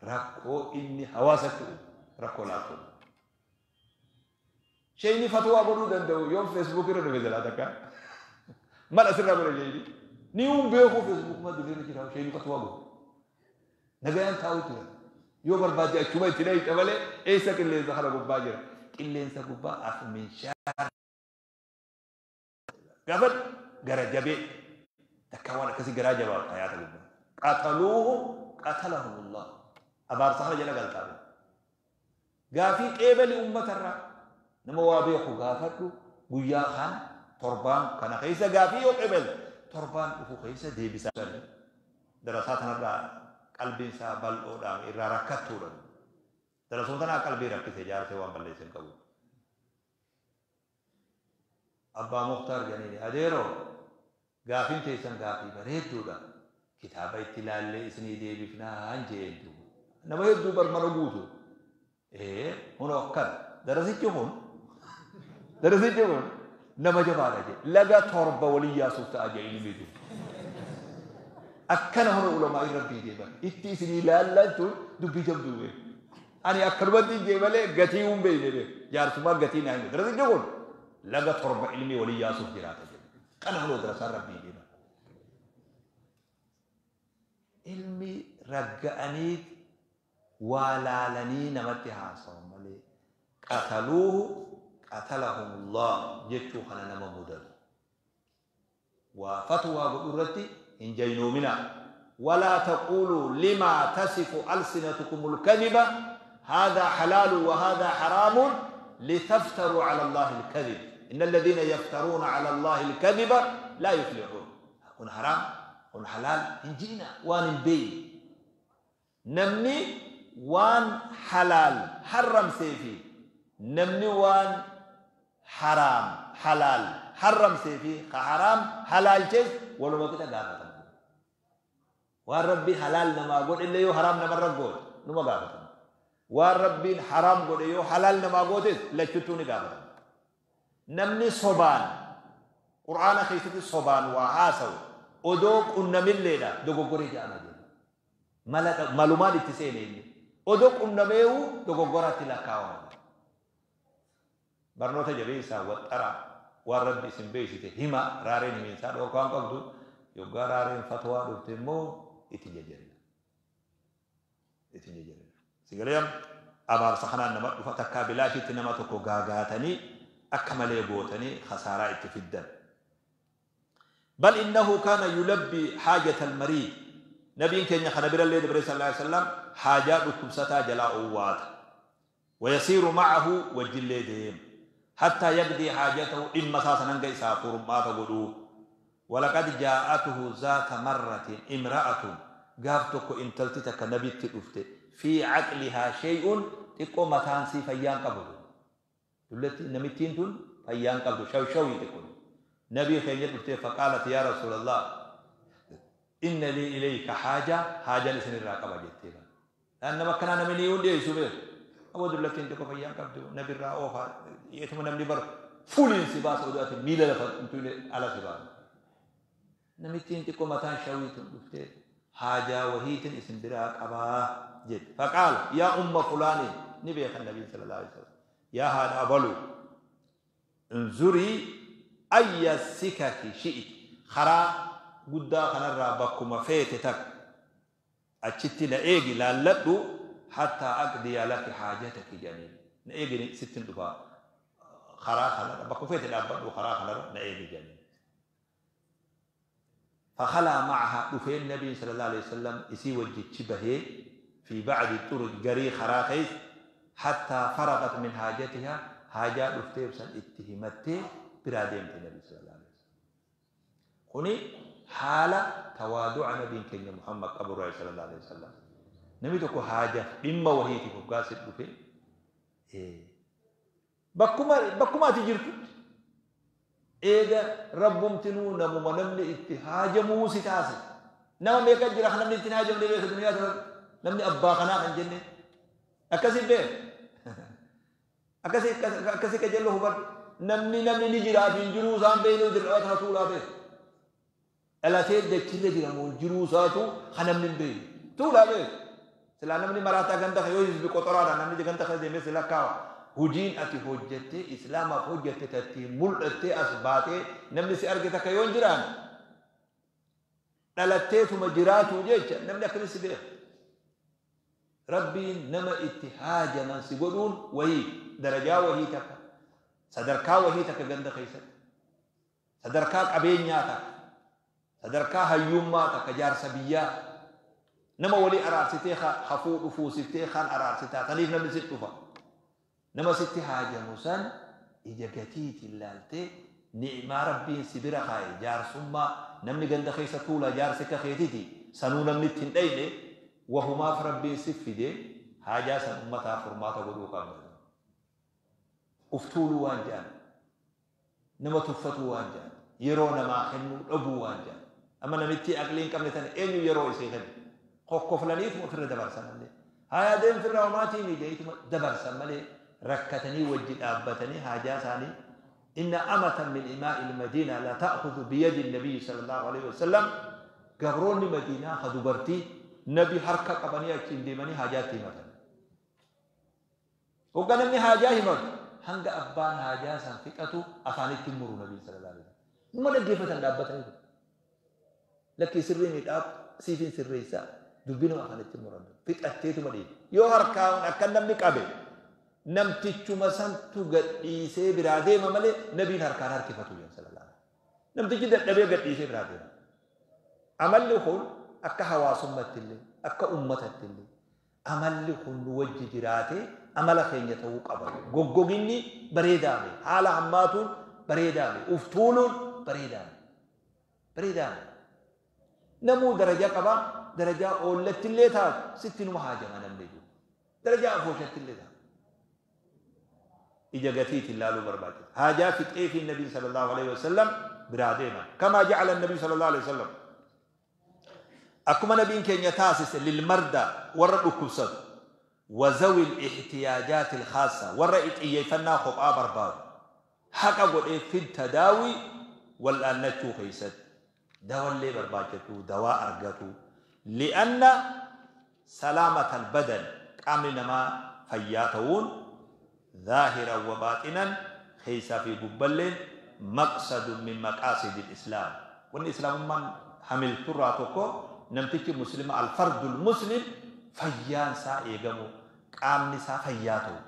A: rakkoo inni hawaasatti uumu rakkoo laaftuu. Sheeyni fatwaa godhuu danda'u yoon feesbuuk irra dhufe jalaa takka. Mal asirraa godhe sheeyni. Ni uun beekuu feesbuuk ma dirree jira sheeyni fatwaa godhu. Nagayaan taa'u jira. Yoo barbaadde achuma itti dhayita malee eessa qilleensa kana gubbaa jira. Qilleensa gubbaa afminshaa gaafadhu gara jabee takka waan akkasii garaa jabaatu hayaata gubbaa. Qataluuhum qatalahumullah. Abaarsa kana jala galtaa. Gaafii qeebali uummatarraa nama waa beeku gaafadhu guyyaa kana torbaan kana keessa gaafii yoo qeebalte torbaan dhufu keessa deebisaa. Darasaa tanarraa qalbiin isaa bal'oodhaan irraa rakkattuudha. Darasoon tanaa qalbii rakkise jaarsee waan balleesse hin qabu. Abbaa Muktaar jedhaniini adeeroo gaafiin teessan gaafii bareedduudha. Kitaaba itti ilaallee isinii deebifnaan jeen duuba. Nama hedduu bar mana guutu. Kunoo akkana. Darasichi kun nama jabaadha jee. Laga torba waliin yaasuuf ta'a jee ilmiitu. Akkana hona ulamaa rabbii deeman. Itti isinii ilaallan tun dubbii jabduu beeku. Ani akkanumatti jee malee gatii hin beekne beeku. Jaarsummaan gatii naa hin. Darasichi kun laga torba ilmii waliin yaasuuf jiraata jedhe. Kana hona darasaan rabbii deeman. Ilmi ragga'anii waa laalanii namatti haasawu malee qataluuhu qatalahumullah jechuu kana nama mudatu. Waa fatwaa godhu irratti hin jaynoominaa. Walaa taquuluu limaa tasifu alsinatukumul kadhiba هذا حلال وهذا حرام لتفتروا على الله الكذب إن الذين يفترون على الله الكذب لا يفلحون. kun حرام kun حلال hin ji'ina waan hin beeyne. Namni waan halaal harramsee fi namni waan haraam halaal harramsee fi ka haraam halaalchees waluma qixa gaafatamu. Waan Rabbi halaal namaa godhe illee yoo haraam namarra goote numa gaafatamu. Waan Rabbiin haraam godhe yoo halaal namaa gootes lachuttuu ni gaafatamu. Namni sobaan Qur'aana keessatti sobaan waa haasawu odoo qunnamilleedha dogoggoree jedhama jedhu. Malumaan itti seene inni. Odoo qunnameewu dogoggoraatti lakkaawama. Barnoota jabeessaa waxxaraa waan Rabbi isin beeksise hima raareen himiinsaa dhorkaan qabdu yoggaa raareen fatwaa dhufte immoo itti jajjarina. Itti jajjarina. Sigalee abaarsa kanaan nama dhufa takkaa bilaashitti nama tokko gaagaatanii akka malee gootanii khasaaraa itti fiddan. بل إنه كان يلبي حاجة المريض. نبي كان خنبير الله صلى الله عليه وسلم حاجات كبستا جلاء وات ويسير معه وجلدهم حتى يقضي حاجته إما ساسا ننقى سافر ما تقولوا. ولقد جاءته ذات مرة امرأة قافتك إن تلتتك نبي تلفت في عقلها شيء تقوم تانسي فيان قبل التي نمتين تن فيان قبل شو شو تكون نبي خير فقالت يا رسول الله إن لي إليك حاجة حاجة لسن الراقبة جتيبا لأن ما كان من يولي يسوبه أبو دلتي انتكو فيان قبل نبي الرأوفا يتم نمني بر فولين سباس ودات ميلا لفت على سباس نمتين تكو متان شويتن دفته حاجة وهيتن اسم براك أبا جد. فقال يا أم فلان نبي النبي صلى الله عليه وسلم يا هذا أبلو انظري أي سكك شئت خرا قد خنرا بكما فيتتك أتشتي لأيجي لالتو حتى أقضي لك حاجتك جميل نأيجي ستين دفا خرا خنرا بكما فيت الأبد وخرا خنرا نأيجي جميل. فخلى معها دفين النبي صلى الله عليه وسلم إسي وجه شبهه في بعض الطرق جري خراخيس حتى فرغت من حاجتها حاجة دفتي اتهمته برادين النبي صلى الله عليه وسلم. هني حالة تواضع نبي كenya محمد أبو الرئيس صلى الله عليه وسلم. نبي تكو حاجة إما وهي تكو قاسد دفين بكما تجرتو eega rabbumtinuu namuma namni itti haajamuu si taase nama meeqa jira kan namni ittiin haajamne beeka duniyaa kana namni abbaa kanaa kan jenne akkasi beek akkasi akkasi qajeello hubadhu namni namni ni jiraa fi hin jiruu isaan beeknuu dirqama kana tuulaa beek dhalatee dachirra jira moo jiruu isaatu kan namni hin beekne tuulaa beek silaa namni maraataa ganda yoo hizbi qoxoraadha namni ganda kana deemee sila kaawa Hujiin ati hojjette islaamaaf hojjette tattiin mul'attee as baatee namni si arge takka yoo hin jiraan dhalatteetuma jiraatu jecha namni akkamis si beeka. Rabbiin nama itti haajaman si godhuun wahii darajaa wahii takka sadarkaa wahii takka ganda keessatti sadarkaa qabeenyaa takka sadarkaa hayyummaa takka jaarsa biyyaa nama walii araarsitee hafuu dhufuusiftee kan araarsitaa taniif namni si dhufa. Nama sitti haajamu san ija gatiitiin laaltee ni'maa rabbiin si bira kaaye jaarsummaa namni ganda keessa tuula jaarsi akka keetiiti sanuu namni itti hin dhayne wahumaaf rabbiin si fide haajaa san ummataaf furmaata godhuu qabna. Uf tuuluu waan jedhan nama tuffatuu waan jedhan yeroo namaa kennuu dhabuu waan jedhan amma namitti aqlii hin qabne tan eenyu yeroo isii kennu kokkoflaniituma ofirra dabarsan malee haa deem firraa homaatii miidheetuma dabarsan malee ركتني وجد أبتني حاجاتني إن أمة من إماء المدينة لا تأخذ بيد النبي صلى الله عليه وسلم قبرون مدينة خدوبرتي نبي حركة قبنية كندمني حاجاتي مثلا وكان من حاجاته مثلا هنگ أبان حاجات فكرته أفاني تمر النبي صلى الله عليه وسلم ما لقيفة أبتني لكن سرين الأب سيفين سريسا دبينه أفاني تمر فكرته تمرين يو حركة أكلم نكابل namtichuma santu gadhiisee biraa deema malee nabiin harkaan harkifatu jedhan sallallahu alaihi wasallam. Namtichi dadhabee gadhiisee biraa deema. Amalli kun akka hawaasummaatti illee akka uummatatti illee Amalli kun nu wajji jiraatee amala keenya ta'uu qaba. Goggoginni bareedaame, haala hammaatuun bareedaame, uf tuuluun bareedaame. Bareedaame. Namuu darajaa qaba, darajaa oollatti illee taatu sitti numa haajama namni jiru. Darajaa afooshatti illee taatu. Ija gatiitiin laaluu barbaachisa. Haajaa fixee fi Nabii sallallahu alaihi wasallam biraa deeman. Kamaa ja'ala Nabii sallallahu alaihi wasallam. Akkuma nabiin keenya taasise lilmarda warra dhukkubsatu wazawi ihtiyaajaati ilkhaassa warra xiyyeeffannaa kophaa barbaadu haqa godhee fi tadaawii wal'aannachuu keessatti dawallee barbaachatu dawaa argatu li'anna salaamata albadan qaamni namaa fayyaa ta'uun ظاهرا وباطنا keessaa fi gubballeen مقصد من مقاصد الإسلام. Wanni islaamummaan hamilturraa tokko namtichi muslima الفرد المسلم fayyaan isaa eegamu, qaamni isaa fayyaa ta'u.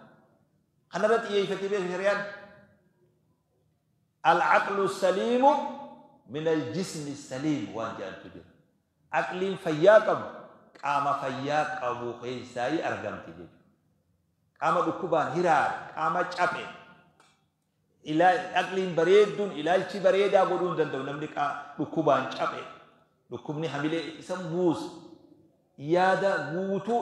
A: Kanarra xiyyeeffatee beeku shari'aan. العقل السليم من الجسم السليم waan jedhantu jira. Aqliin fayyaa qabu qaama fayyaa qabu keessaayii argamti jechuudha. Qaama dhukkubaan hiraare, qaama caphe, aqliin bareedduun ilaalchi bareedaa godhuu hin danda'u. Namni dhukkubaan caphe, dhukkubni hamilee isa buusa. Yaada guutuu,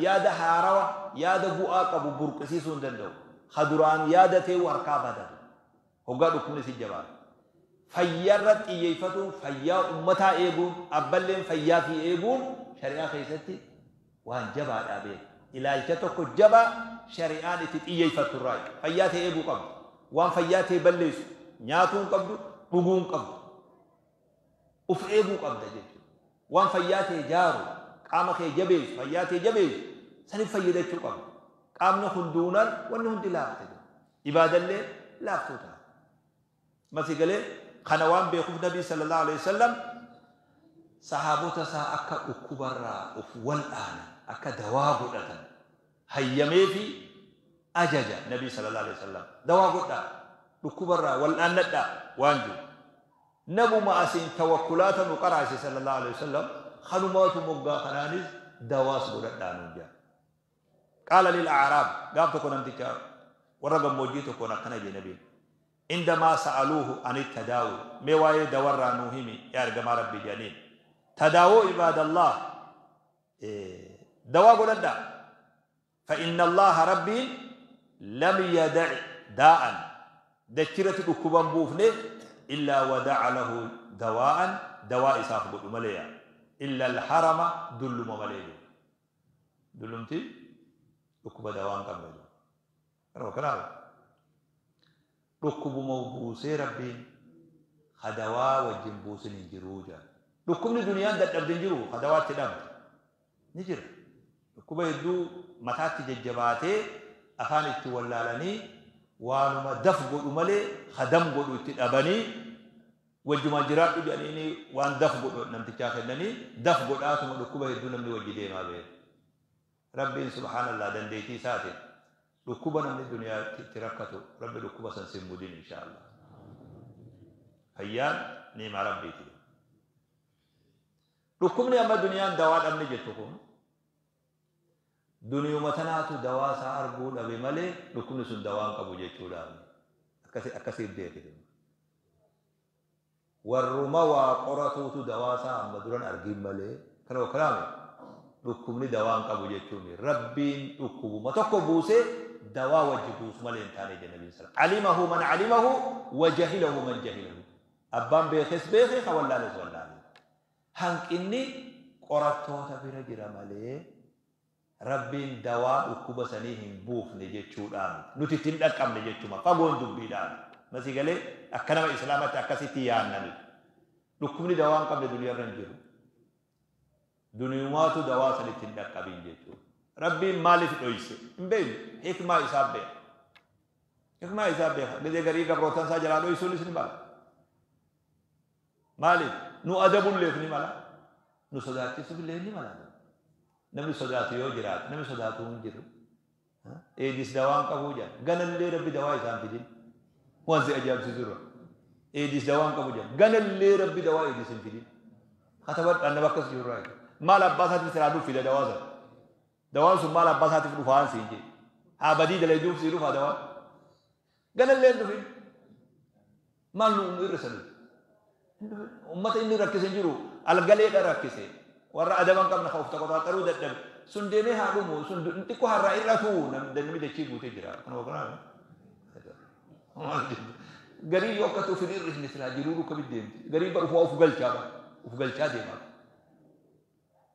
A: yaada haarawa, yaada bu'aa qabu burqisiisuu hin danda'u. Kaduraan yaada ta'uu harkaa badatu. Hoggaa dhukkubni si jabaata. Fayyarra xiyyeeffatuun, fayyaa ummataa eeguun, abballeen fayyaa fi eeguun shari'aa keessatti waan jabaadhaa beeku. Ilaalcha tokko jabaa shari'aan itti xiyyeeffattu irraa fayyaa ta'e eeguu qabdu. Waan fayyaa ta'e balleessu nyaatuu hin qabdu, dhuguu hin qabdu. Uf eeguu qabda jechuudha. Waan fayyaa ta'e jaaru, qaama kee jabeessu, fayyaa ta'e jabeessu, saniif fayyadachuu qabda. Qaamni hunduunaan wanni hundi laafte. Ibaadallee laaftuu ta'a. Masii galee kana waan beekuuf Nabii sallallahu alaihi wasallam sahaabota isaa akka dhukkubarraa of wal'aanan, akka dawaa godhatan hayyamee fi ajaja Nabii sallallahu alaihi wasallam. Dawaa godhaa, dhukkubarraa wal'aannadhaa waan jiru. Nabuma asiin tawakkulaata nu qaraase sallallahu alaihi wasallam kanumaatu moggaa kanaanis dawaas godhadhaa nuun jedha. قال للأعراب gaaf tokko namticha warra gammoojjii tokkoon akkana jee nabiin. عندما سألوه عن التداوي mee waa'ee dawarraa nuu himi yaa ergamaa rabbii jedhaniin. تداووا عباد الله, dawaa godhadhaa. فإن الله ربي لم يدع داء dachirratti dhukkuban buufne إلا وضع له دواء dawaa isaaf godhu maleeya. إلا الهرم dulluma malee. Dullumti dhukkuba dawaa hin qabne. Kanuma kanaaf dhukkubuma buusee rabbiin hadawaa wajjin buusin hin jiruu jaa. Dhukkubni duniyaan dadhabde hin jiru, hadawaatti dhabde ni jira. Dhukkuba hedduu mataatti jajjabaatee afaan itti wallaalanii waanuma daf godhu malee hadam godhu itti dhabanii wajjumaan jiraadhu jedhanii waan daf godhu namtichaa kennanii daf godhaatuma dhukkuba hedduu namni wajji deemaa beeku. Rabbiin subhaanallah dandeettii isaatiin dhukkuba namni duniyaa itti rakkatu rabbi dhukkuba san sin mudin insha Allah. Fayyaan ni'maa rabbiiti. Dhukkubni amma duniyaan dawaa dhabne jettu kun duniyuma tanaatu dawaa isaa arguu dhabe malee dhukkubni sun dawaa hin qabu jechuudha. Akkasii beekitu. Warruma waa qoratuutu dawaa isaa amma duran argin malee kana kanaame dhukkubni dawaa hin qabu jechuun rabbiin dhukkubuma tokko buusee dawaa wajji buusu malee hin taane jedhe nabiin sallam. علمه من علمه وجهله من جهله. Abbaan beekes beeke, ka wallaales wallaale. Hanqinni qorattoota bira jira malee rabbiin dawaa dhukkuba sanii hin buufne jechuudhaan nuti ittiin dhaqqabne jechuma fagoon dubbiidhaan. Masii galee akka nama islaamatti akkasitti yaanna nuti. Dhukkubni dawaa hin qabne duniyaarra hin jiru. Duniyumaatu dawaa san ittiin dhaqqabin jechuudha. Rabbiin maaliif dhoyse? Hin beeknu. Hikmaa isaa beeka. Hikmaa isaa beeka. Gizee garii gabrootan isaa jalaa dhoysuunis ni mala. Maaliif? Nu adabulleef ni mala. Nu sodaachisuufillee ni mala. Namni sodaatu yoo jiraate, namni sodaatu hin jiru. Eedis dawaa hin qabuu jedha. Ganallee rabbi dawaa isaan fidin. Waan si ajaa'ibsiisu irra. Eedis dawaa hin qabu jedha. Ganallee rabbi dawaa eedis hin fidin. Katabadhaan nama akkas jiru irraa. Maal abbaa isaatti silaa nuuf fida dawaa sana. Dawaan sun maal abbaa isaatiif dhufaan siin jee. Haa badii dalaguuf sii dhufaa dawaan. Ganallee hin dhufin. Maal nu hir'isa nuti? Ummata inni rakkise hin jiru algaleedha rakkise. Warra adaba hin qabne kan of taqoxaaxaruu dadhabe. Sun deemee haa dhumu sun xiqqoo har'aa hir'atu namni dachii guutee jira. Kanuma kanaa. Garii yoo akkatti of hin hir'isne silaa jiruu dhukkubni deemti. Garii bar of galchaa bara. Of galchaa deema.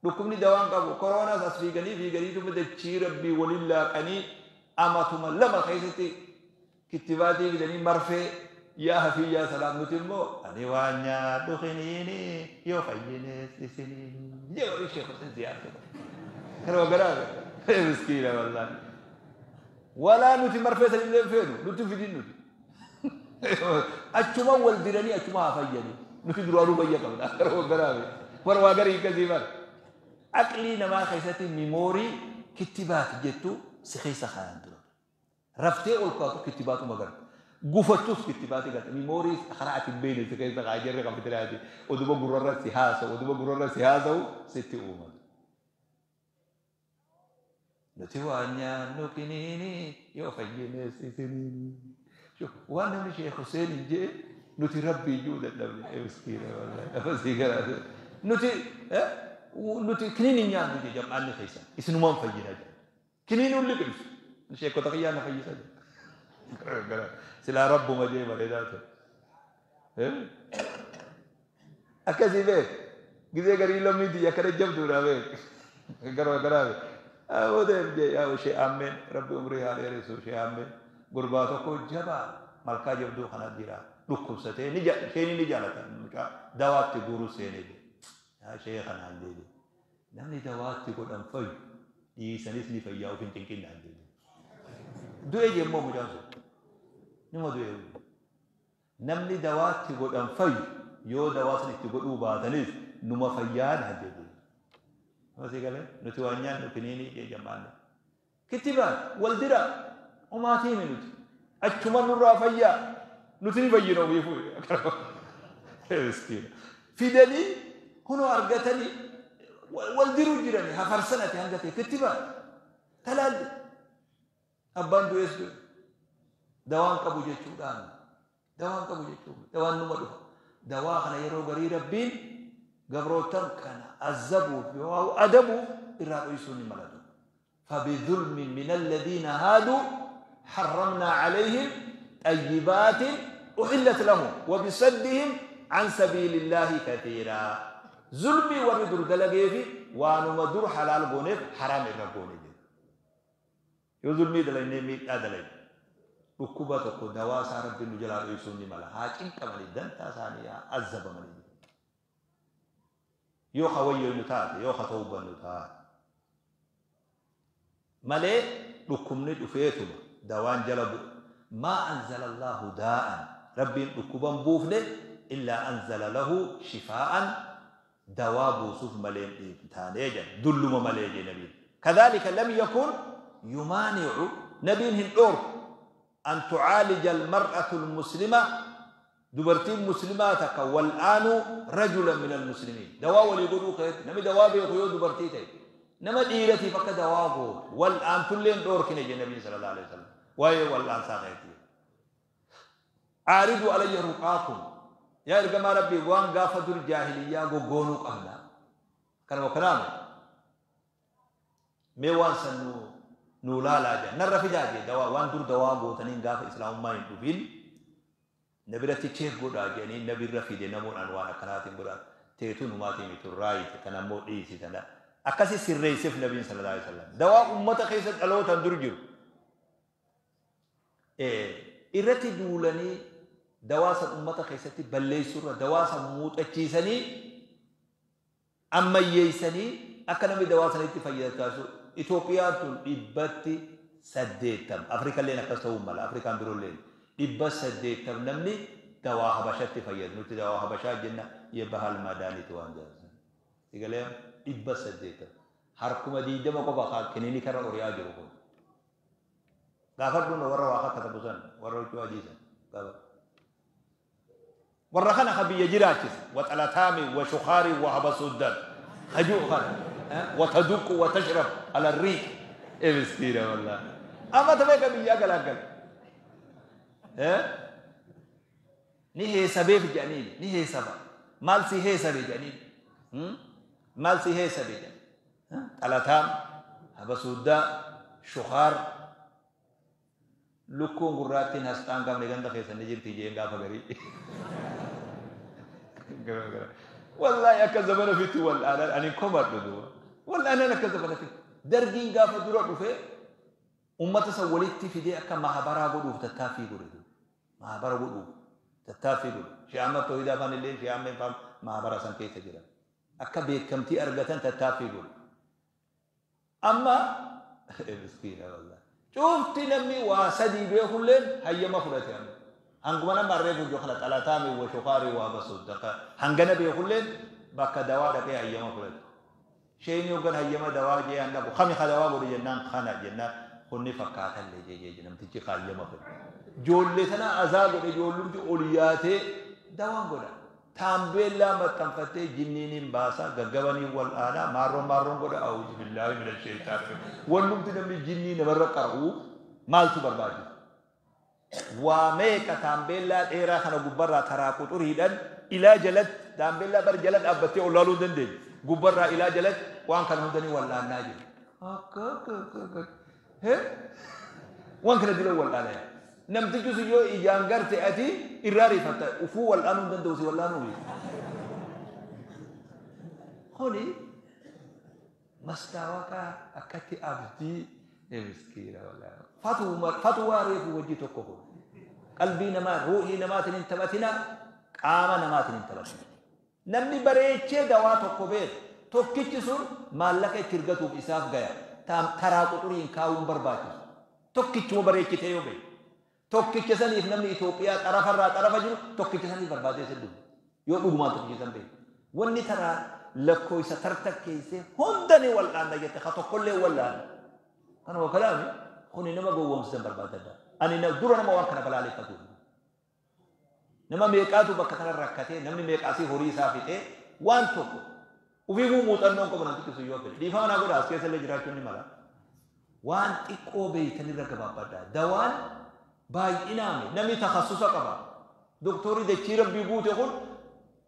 A: Dhukkubni dawaan qabu koroonaas as fiiganii fiiganiituma dachii rabbii waliin laaqanii amatuma lama keessatti kittibaatii fidanii marfee yaa hafii yaa salaam nuti immoo ani waan nyaadhu kiniini yoo fayyines isiniini jee warri sheekh Hussein ziyaartu. Kana waggaraa miskiina wallaahi. Walaa nuti marfee sanillee hin feenu nuti fidin nuti. Achuma wal diranii achuma haa fayyanii nuti duraanuu fayya qabna. Kana waggaraa warra waa garii akkasii bara. Aqlii namaa keessatti mimoorii kittibaati jettu si keessa kaayan dura. Raftee ol kaatu kittibaatuma garta. Gufattus kittibaati garta. Mimoorii karaa ati hin beekne si keessa kaayan jarri kan fitiraati. Oduma gurrarra si haasa'u oduma gurrarra si haasa'u sitti uumama. Nuti waan nyaannu kiniini yoo fayyines isiniini. Waan namni Sheekh Hussein hin jee nuti rabbii iyyuu dadhabne miskiina wallahi. Afasii garaa nuti nuti kiniin hin nyaannu jee jam'aanni keessa isinumaan fayyina jee. Kiniin liqimsu. Sheekota kiyyaa na fayyisa jee. Silaa rabbuma jee bareedaa ture. Akkasii beek. Gizee garii lammii tiyya akkana jabduudha beek. Garuu garaa beek. Odeef jee yaa ishee ammeen rabbi umrii haa dheeressu ishee ammeen gurbaa tokko jabaa malkaa jabduu kana jira dhukkubsatee ni isheen ni jaalata mucaa dawaatti guuruu seenee jira. Yaa ishee kanaan deebi. Namni dawaatti godhan fayyu dhiisanis ni fayyaa of hin cinqinnaan deebi. Du'e jemmoo mucaan sun. Nima du'e. Namni dawaatti godhan fayyu yoo dawaa san itti godhuu baatanis numa fayyaa naan deebi. Masii galee nuti waan nyaannu kiniinii jee jammaanne. Kittibaat wal dira homaatii himi nuti. Achuma nurraa fayyaa nuti ni fayyina ofiifuu. Miskiina. Fidanii kunoo argatanii wal diruu jiranii hafarsanati hanga ta'e kittibaat talaalli. Abbaan du'ees du'e. Dawaan qabu jechuudhaan. Dawaan qabu jechuudha. Dawaan numa dhufa. Dawaa kana yeroo garii rabbiin gabrootan kana azabuuf yoo adabuuf irraa dhoysuu ni malatu. فبظلم من الذين هادوا حرمنا عليهم طيبات أحلت لهم وبصدهم عن سبيل الله كثيرا. ظلمي وردر دلقي في وانما در حلال قونيف حرام الرقوني. yoo zulmii dalagnee miidhaa dalagne dhukkuba tokko dawaa isaa rabbiin nu jalaa dhoysuun ni mala. Haa cinqamanii dantaa isaanii haa azabamanii. Yoo ka wayyoo nu taate yoo ka tawbannu taate malee dhukkubni dhufeetuma dawaan jala bu'u. Maa anzala Allahu daa'an rabbiin dhukkuban buufne illaa anzala lahu shifaa'an dawaa buusuuf malee hin taanee jedha dulluma malee jee nabiin. Kadhalika lam yakun yumaani'u nabiin hin dhoorku an tucaalija almar'atu almuslima dubartiin muslimaa takka wal'aanuu rajulan min almuslimiin dawaa walii godhuu keessatti namni dawaa beeku yoo dubartii ta'e nama dhiiratiif akka dawaa gootu wal'aantullee hin dhoorkine jee nabiin sallallahu alaihi wasallam waa'ee wal'aansaa keessatti. Aariduu alayya ruqaakum yaa ergamaa rabbii waan gaafa dur jaahiliyyaa goggoonuu qabna kanuma kanaame mee waan san nu laalaa jee narra fidaa jee dawaa waan dur dawaa gootaniin gaafa islaamummaa hin dhufin na biratti cheek godhaa jedhanii na birra fide namoodhaan waan akkanaatiin godhaa teetuun humaatii miti raayite kan ammoo dhiisi tana akkasi sirreesseef nabiin sallallahu alaihi wasallam dawaa ummata keessa dhalootaan dur jiru irratti duulanii dawaa san ummata keessatti balleessuurra dawaa san muuxachiisanii ammayyeessanii akka namni dawaa sanitti fayyadatu Itoophiyaan tun 180 Afrikalleen akkas ta'uu mala Afrikaan biroolleen 180 namni dawaa Habashatti fayyadu nuti dawaa Habashaa jenna የባህል መድኃኒት waan jedhan sigalee 800 harkuma 20 qofa kiniini karra oriyaa jiru kun gaafadhuun warra waa katabu san warra huccuu adii san gaafadhu warra kana ka biyya jiraachise waxalataami wa shukaari wa habasuuddan hajuu kana وتدق وتشرب على الريق. إيه مسكينة والله. أما تبقى بيا قال ها؟ نهي سبب جنين، نهي سبب. مال سي هي سبب جنين. مال سي هي سبب جنين. ثلاثام هبسودا شخار لكون غراتين هستان كم نگن دخيس نجيب تيجي عند فقري. والله يا كذبنا في تول أنا كبر بدو. والله أنا كذبنا في درجين قاف درو في أمة سوليت في دي أكم مهبرة قدو تتافي قدو مهبرة قدو تتافي قدو شيء عم تويدا فان الليل شيء عم فان مهبرة سنكيت جرا أكم بكم تي أرجتن تتافي قدو. أما مسكينة والله شفت نمي واسدي بيخلين هيا ما خلت يعني هنقوم مرة في خلت على تامي وشقاري وابصدق هنجنا بيخلين بك دواء لك هيا ما خلت شيء يقول هيا ما دواء جي عندك خمي خدوا بقول جنان خانة جنان خني فكات اللي جي جي جنم تيجي خالية ما خلت جول لسنا أزاق جول لهم أولياته دواء قولا تامبلا ما تنفتي جنين باسا غغبني والآنا مارون مارون قولا أعوذ بالله من الشيطان ولم تنمي جنين مرة قرؤوا مالتو بربادي وميك تامبلا إيرا خنا غبرة تراكو تريدن إلى جلد تامبلا بر جلد أبتي أولالو دندن غبرة إلى جلد وان كان هندني ولا ناجي هه وان كان دلو ولا لا نمتجو سيو إيجانغر تأتي إراري فتا وفو والآن دندوسي ولا نوي خوني مستواك أكتي أبدي مسكينة ولا فتوى ريف وجي تكوه قلبي نما روحي نما تنتبتنا قام نما تنتبتنا نمني بريتشي دوا تكوبير توكيتش سور مالك ترغتو بإساف غيا ترى قطرين كاون برباكي توكيتش مبريتشي تيوبي توكيتش سنيف نمني إثيوبيا طرف الرا طرف جنو توكيتش سنيف بربادي سدو يو دوغما توكيتش سن بي وني ترى لكو سترتك كيسه هندني والآن يتخطو كل والآن أنا وكلامي خوني نما قوم سن بربادة أنا ندور نما وان كان بلالي فتو نما ميقاتو بكتر ركته نمني ميقاسي هوري صافته وان توكو وفي مو موتنون كو بنتي كسيو في دي فانا غدا اسكي سل جراچوني مالا وان تيكو بيتني رغبا بدا دوان باي انامي نمي تخصص قبا دكتوري دچي ربي بوته كون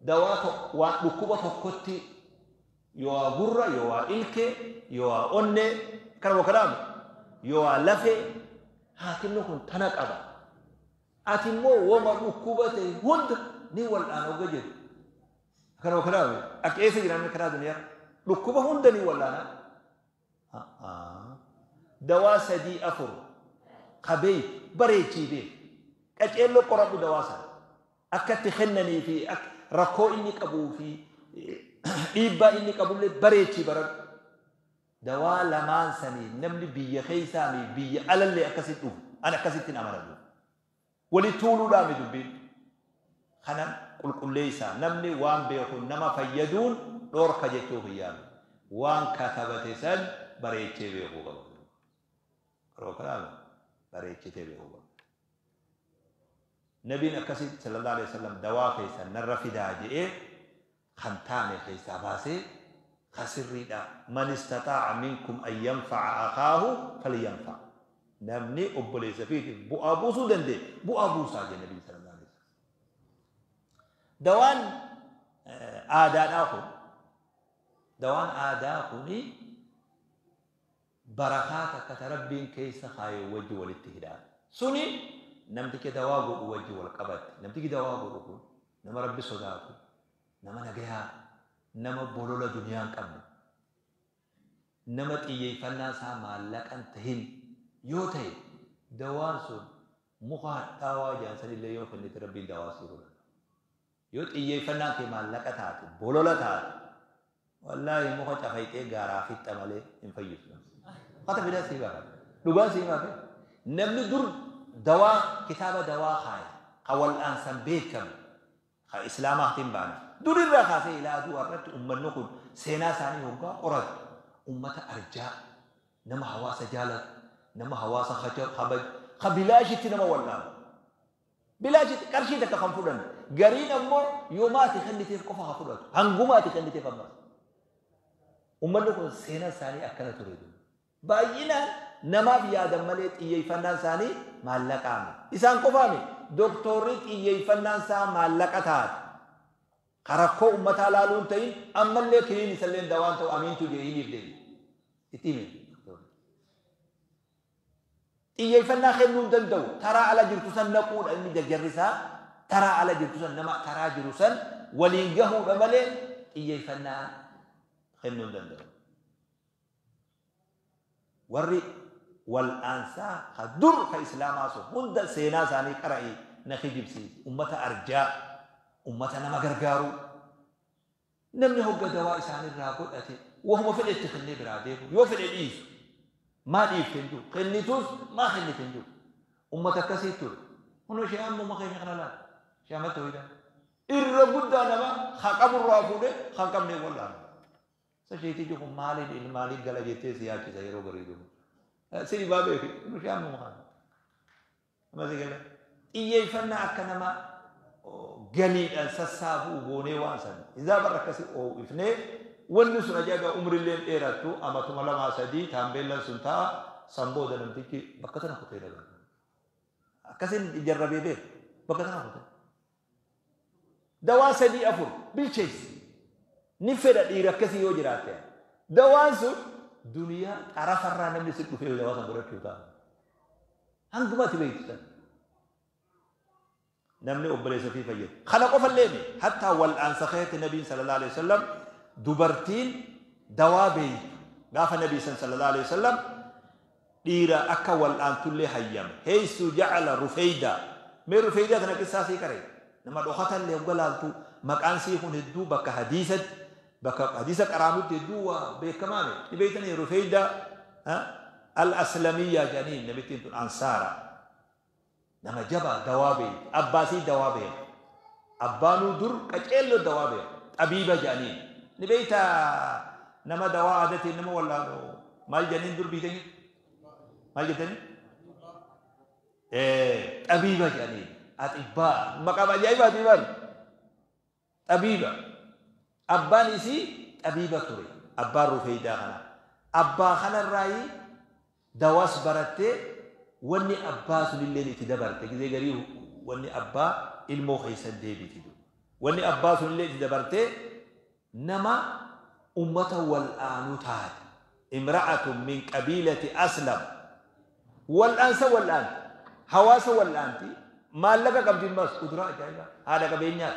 A: دوا وان دكوبا توكوتي يوا غورا يوا إلكي يوا اوني كلام كلام يوا لفه حاكم كون تنق ابا اتمو وما دكوبته هند ني والان وجد كلام كلام اكيس جران كرا دنيا دكوبه هند ني والان دوا سدي افر قبي بريتي بي قچيلو قربو دواسا اكت خنني في أك ركو اني قبو في ديبا اني قبو بريتي برد دوا لمان سني نمني بي خيسامي بي على اكسيت انا اكسيت امر ولي طولو دامي دبي خنن قل قل ليس نمني وان بيكون نما فيدون دور كجتو هيام وان كتبت سن بريتي بيكو قبو كلام بريتي بيكو نبينا كسيت صلى الله عليه وسلم دوا خيسا نرفدا جئ خنتامي خيسا باسي خسريدا من استطاع منكم أن ينفع أخاه فلينفع نمني أبليس فيه بو أبوسو دندي بو أبوسا جي النبي صلى الله عليه وسلم دوان آدان آخر دوان آداكني بركاتك تربين كيس خاي وجه والاتهداء سني نمتك دواغو وجه والقبط نمتك دواغو نما ربي صداكو نما نجيها نما بولولا دنيا قبل نما تيي فناسا مالك انتهن يوتي دوان سن مخا تاوا جانسن اللي يوم فني تربي دواسيرو يوت إيه فنان كي مالك تات بولولا تات والله مخا تفايته غارا في تمالي انفيس قطع بلا سيبا لبا سيبا نمني در دواء كتابة دواء خاي قول أنسان بيكم خا إسلام أختم بانا در الرخاصة إلى دو أردت أم النقل سينا ساني هوغا أرد أمة أرجاء نما حواسة جالت نما حواسة خجر خبج خبلاش تنما والله بلاش كرشي تك خنفودن غرين أمو يوماتي خلي تيف قفا خفودت هنغوماتي خلي تيف أمس Uummanni kun seenaa isaanii akkana ture. Baay'inaan namaaf yaadan malee xiyyeeffannaan isaanii maallaqaami. Isaan qofaami doktorri xiyyeeffannaan isaa maallaqa taate. Karakkoo uummataa laaluun ta'in ammallee kiniin isallee dawaan ta'u amiintu jeehiniif deemi. Itti hime. Xiyyeeffannaa kennuu hin danda'u. Taraa ala jirtu san naquudha inni jarjarrisaa. Taraa ala jirtu san nama taraa jiru san waliin gahuudha malee xiyyeeffannaa kennuu hin danda'u. Warri wal'aansaa ka dur ka islaamaa sun hunda seenaa isaanii qara'ii na kijibsiisi. Ummata arjaa, ummata nama gargaaru. Namni hogga dawaa isaanirraa godhate wahuma fedhe itti kennee biraa deemu yoo fedhe dhiisu. Maa dhiifte hin jiru. Kennitus maa kennite hin jiru. Ummata akkasii ture. Kunoo ishee ammuma keenya kana laata. Ishee ammatti hoyidha. Irra guddaa nama haa qaburraa fuudhee haa hin qabne wallaala. Isa isheetii kun maaliin ilmaaniin gala jettee si yaachisa yeroo bareedu. Si dhibaa beeki. Kunoo ishee ammuma kana. Amma si gala. Xiyyeeffannaa akka nama galiidhaan sassaabuu goonee waan sana. Izaa barra akkasii oo'ifnee wanni sun ajaa'iba umrilleen dheerattu amatuma lamaa sadii taambeellan sun ta'a san booda namtichi bakka tana kutee dhagaa. Akkasiin jarrabee beeku bakka tana kutee. Dawaa sadii afur bilcheessi. Ni fedha dhiira akkasii yoo jiraatte. Dawaan sun duniyaa xarafarraa namni si dhufee dawaa san godhachuu ta'a. Hanguma ati beektu sana. Namni obboleessa ofii fayyadu. Kana qofallee mi hattaa wal'aansa keetti nabiin sallallahu alaihi wasallam dubartiin dawaa beeytu gaafa nabii san sallallahu alaihi wasallam dhiira akka wal'aantullee hayyame. Heessu ja'ala Rufeeydaa. Mee Rufeeydaa tana qissaa sii qaree. Nama dhokatallee hogga laaltu maqaan sii kun hedduu bakka hadiisatti bakka hadiisa qaraamutti hedduu waa beekamaame. Ni beeytanii Rufeeydaa al-Aslamiyyaa jedhaniin namittiin tun ansaara. Nama jabaa dawaa beekti. Abbaasii dawaa beeka. Abbaanuu dur qaceelloo dawaa beeka. Xabiiba jedhaniin. Ni beektaa nama dawaa aadatiin nama wallaanu maal jedhaniin dur biitanii? Maal jettanii? Xabiiba jedhaniin. Axibbaa. Maqaa ajaa'ibaatii maal? Xabiiba. Abbaan isii xabiiba ture. Abbaan Rufeeydaa kana. Abbaa kanarraayi dawaas barattee wanni abbaa sunillee itti dabarte gizee garii wanni abbaa ilmoo keessa deebiti. Wanni abbaa sunillee itti dabartee nama ummata wal'aanuu taate. Imra'atun min qabiilati Aslam. Wal'aansa wal'aanti. Hawaasa wal'aanti. Maallaqa qabdi ammas kuduraa ajaa'ibaa haadha qabeenyaa.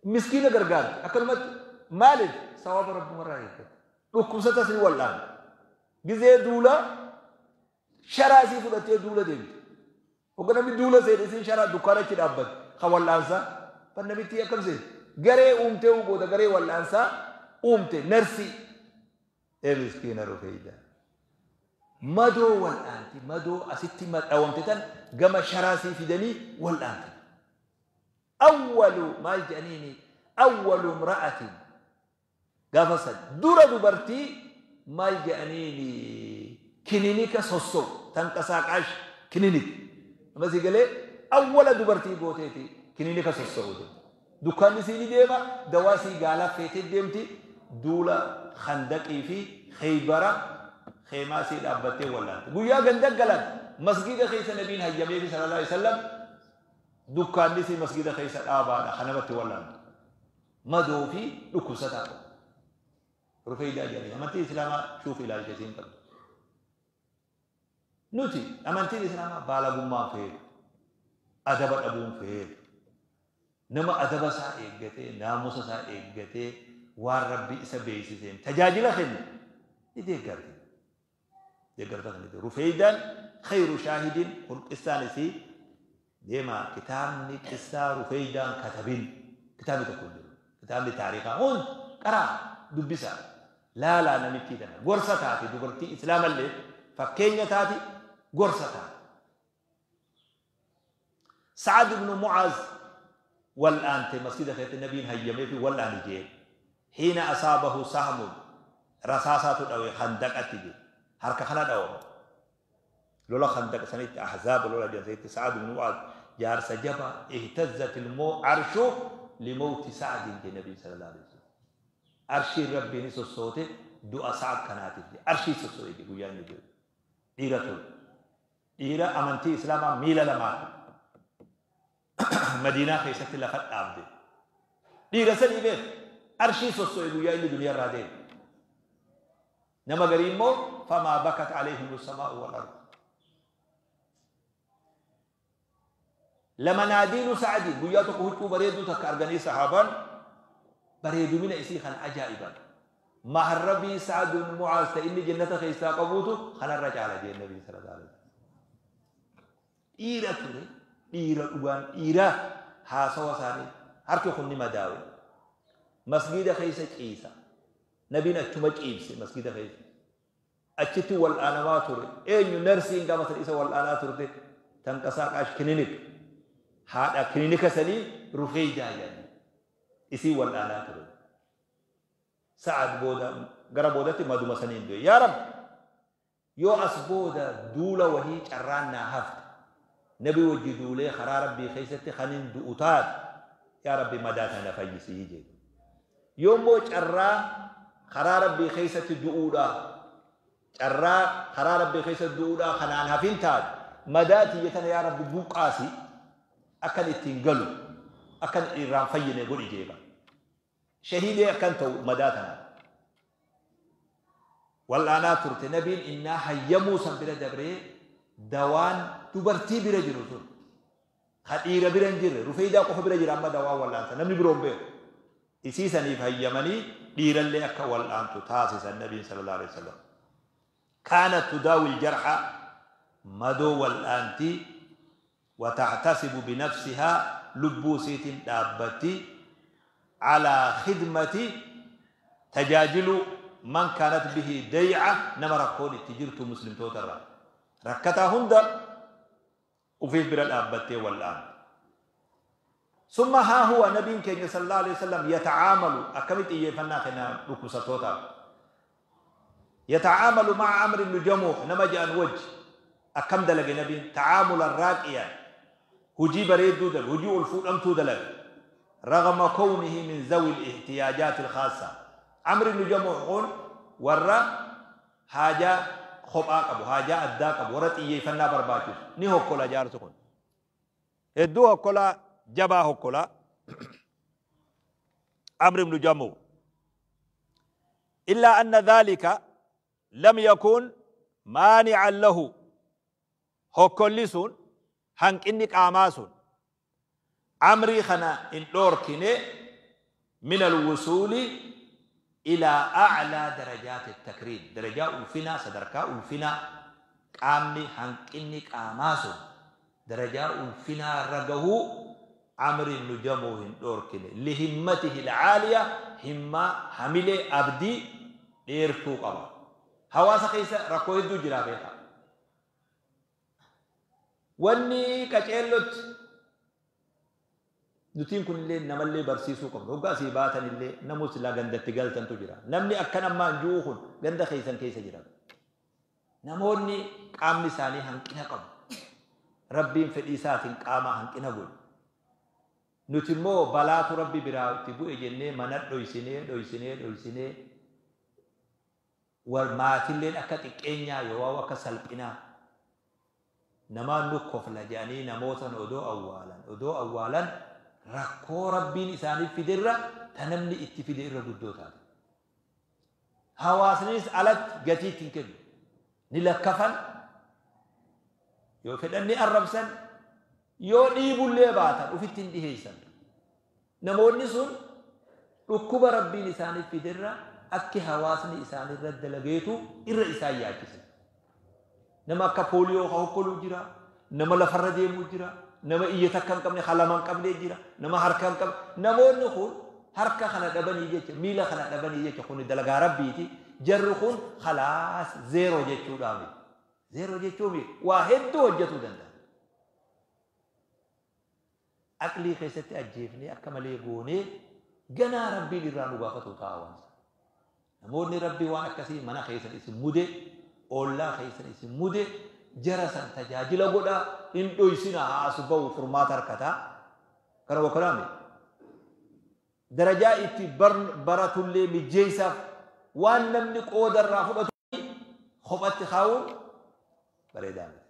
A: Miskiina gargaarti. Akkanumatti maaliif sawaaba rabbumarraa eeggatti. Dhukkubsatas ni wal'aanti. Gizee duulaa sharaa isii fudhattee duula deemti. Hogga namni duula seene isiin sharaa dukkaana achi dhaabbatti. Kan wal'aansaa. Ban namittii akkam seete. Garee uumtee booda garee wal'aansaa uumte narsii. Ee miskiina Rufeeydaa. Madoo wal'aanti. Madoo asitti dhawamte tan gama sharaa isii fidanii wal'aanti. Awwalu maal jedhaniini awwalu imra'atin gaafa san dura dubartii maal jedhaniini kininika sossou tanqasaaqaash kininik amma si galee awwala dubartii gooteeti kininika sossou dukkaanni sii ni deema dawaa sii gaalaa feetee deemti duula khandaqii fi Kheybara kheemaa sii dhaabbattee wallaante guyyaa ganda galan masgida keessa nabiin hayyamee fi sallallahu alaihi wasallam dukkaanni sii masgida keessa dhaabaadha kanamatti wallaante madoo fi dhukkubsataa qabu. Rufeeydaa jedhanii amantii islaamaa shuuf ilaalcha isiin qabdu. Nuti amantiin islaamaa baalagummaan feetu, adaba dhabuun feetu, nama adaba isaa eeggatee, naamusa isaa eeggatee waan rabbi isa beeksiseen tajaajila kennu ni deeggarti. Deeggarta kan itti Rufeeydaan khayru shaahidin kun qissaan isii deema kitaabni qissaa Rufeeydaan katabin kitaabni tokko hin jiru. Kitaabni taarikaa hundi qaraa dubbisaa laalaa namittii tana gorsa taate dubartii islaamallee fakkeenya taati gorsa taate. Sa'ad ibn Mu'az wal'aante masjida keessatti nabiin hayyamee fi wal'aani jee hiina asaabahu sahmun rasaasaatu dhawe handaqatti jee harka kana dhawame lola khandaq sanitti ahzaab lola jedhan sanitti Sa'ad ibn Mu'az jaarsa jabaa ihtazzat arshu limawti Sa'adin jee nabiin sallallahu alaihi wasallam. Arshiin Rabbii ni sossoote du'a Sa'ad kanaatiif jedhe. Arshii sosso'e jedhe guyyaa inni du'e. Dhiira ture. Dhiira amantii Islaamaa miila lamaan Madiinaa keessatti lafa dhaabde. Dhiira sanii beek arshii sosso'e guyyaa inni duniyaa irraa deeme. Nama garii immoo famaa bakat alayhimu samaa'u wal ardu. Lamanaadiilu Sa'adi guyyaa tokko huccuu bareedduu takka arganii sahaabaan bareedumina isii kana ajaa'iban. Maharrabii Sa'ad ibn Mu'aaz ta inni jannata keessaa qabuutu kanarra caala jeen Nabii sallallahu alaihi wasallam. Dhiira ture, dhiira dhugaan dhiira haasawa isaanii harki kun ni madaawe. Masgiida keessa ciisa. Nabiin achuma ciibse masgiida keessa. Achitti wal'aanamaa ture. Eenyu narsiin gaafa san isa wal'aanaa turte tanqasaaqaash kilinik haadha kilinika sanii Rufeeydaa jedhani. Isiin wal'aanaa ture. Sa'ad booda gara boodatti maduma saniin du'e. Yaa Rabbi yoo as booda duula wahii carraan naa hafte nabi wajji duulee karaa Rabbii keessatti kanin du'u taate yaa Rabbi madaa tana na fayyisii jedhe. Yoo immoo carraa karaa Rabbii keessatti du'uudhaa carraa karaa Rabbii keessatti du'uudhaa kanaan hafin taate madaa tiyya tana yaa Rabbi buqqaasi akkan ittiin galu akkan irraan fayyine godhi jeeba. Shahiidee akkan ta'u madaa tanaan. Wal'aanaa turte nabiin innaa hayyamuu san bira dabree dawaan dubartii bira jiru sun ka dhiira bira hin jirre Rufeeydaa qofa bira jira amma dawaan wal'aansa namni biroo hin beeku. Isii saniif hayyamanii dhiirallee akka wal'aantu taasisan nabiin sallallahu alaihi wasallam. Kaanat tudaawil jarha madoo wal'aanti wa tahtasibu binafsihaa lubbuu isiitiin dhaabbatti alaa khidmati tajaajiluu man kaanat bihi day'a nama rakkoon itti jirtu muslimtoota irraa rakkataa hunda ufiif bira dhaabbattee wal'aanti. Summa haa huwa nabiin keenya sallallahu alaihi wasallam yata'aamalu akkamitti xiyyeeffannaa kenna dhukkubsattootaaf. Yata'aamalu ma'a Amr ibn Jamuh nama ja'an wajji akkam dalage nabiin ta'aamulan raaqiyaan hujii bareedduu dalage hujii ol fuudhamtuu dalage ragma kownihi min zawi al-ihtiyaajaat al-khaassa. Amr ibn Jamuh kun warra haajaa kophaa qabu haajaa addaa qabu warra xiyyeeffannaa barbaachisu ni hokkola jaarsi kun. Hedduu hokkolaa jabaa hokkolaa Amr ibn Jamuh. Illaa anna dhaalika lam yakun maani'an lahu hokkolli sun hanqinni qaamaa sun Amrii kana hin dhoorkine min alwusuuli ilaa a'laa darajaati takriim darajaa ulfinaa sadarkaa ulfinaa qaamni hanqinni qaamaa sun darajaa ulfinaa irra gahuu Amr ibn Jamuh hin dhoorkine lihimmatihi al'aaliya himmaa hamilee abdii dheertuu qaba. Hawaasa keessa rakkoo hedduu jiraa beekaa. Wanni qaceellotti nutiin kunillee namallee barsiisuu qabna. Hoggaa asii baatanillee namuu silaa gandatti galtantu jira. Namni akkan ammaa hin jiru kun ganda keessan keessa jira. Namoonni qaamni isaanii hanqina qabu. Rabbiin fedhii isaatiin qaama hanqina godhe. Nuti immoo balaatu Rabbi biraa itti bu'e jennee mana dhoysinee dhoysinee dhoysinee maatilleen akka xiqqeenyaa yookaan akka salphinaa namaan nu kofla jedhanii namoota sana odoo awwaalan odoo awwaalan rakkoo Rabbiin isaaniif fide irra ta namni itti fide irra guddoo taate. Hawaasnis alatti gatii ittiin kennu. Ni lakkafan yoo fedhan ni arrabsan yoo dhiibullee baatan ofitti hin dhiheessan. Namoonni sun dhukkuba Rabbiin isaaniif fide irra akki hawaasni isaanirra dalageetu irra isaan yaachise. Nama akka pooliyoo ka hokkoluu jira, nama lafarra deemuu jira, nama iyya takka hin qabne, ka lama hin qabne jira, nama harka hin qabne. Namoonni kun harka kana dhabanii jecha, miila kana dhabanii jecha kun dalagaa Rabbiiti. Jarri kun khalaas zeeroo jechuudhaa miti. Zeeroo jechuu miti. Waa hedduu hojjetuu danda'a. Aqlii keessatti ajjeefnee akka malee goonee ganaa Rabbiin irraa nu gaafatu ta'a waan sana. Namoonni Rabbii waan akkasii mana keessan isin mude, oollaa keessan isin mude, jara san tajaajila godhaa, hin dhoysinaa haa as ba'u furmaata harkataa. Kana wakkalaame. Darajaa itti baratullee mijjeessaaf waan namni qoodarraa fudhatu kophatti kaa'uun bareedaa miti.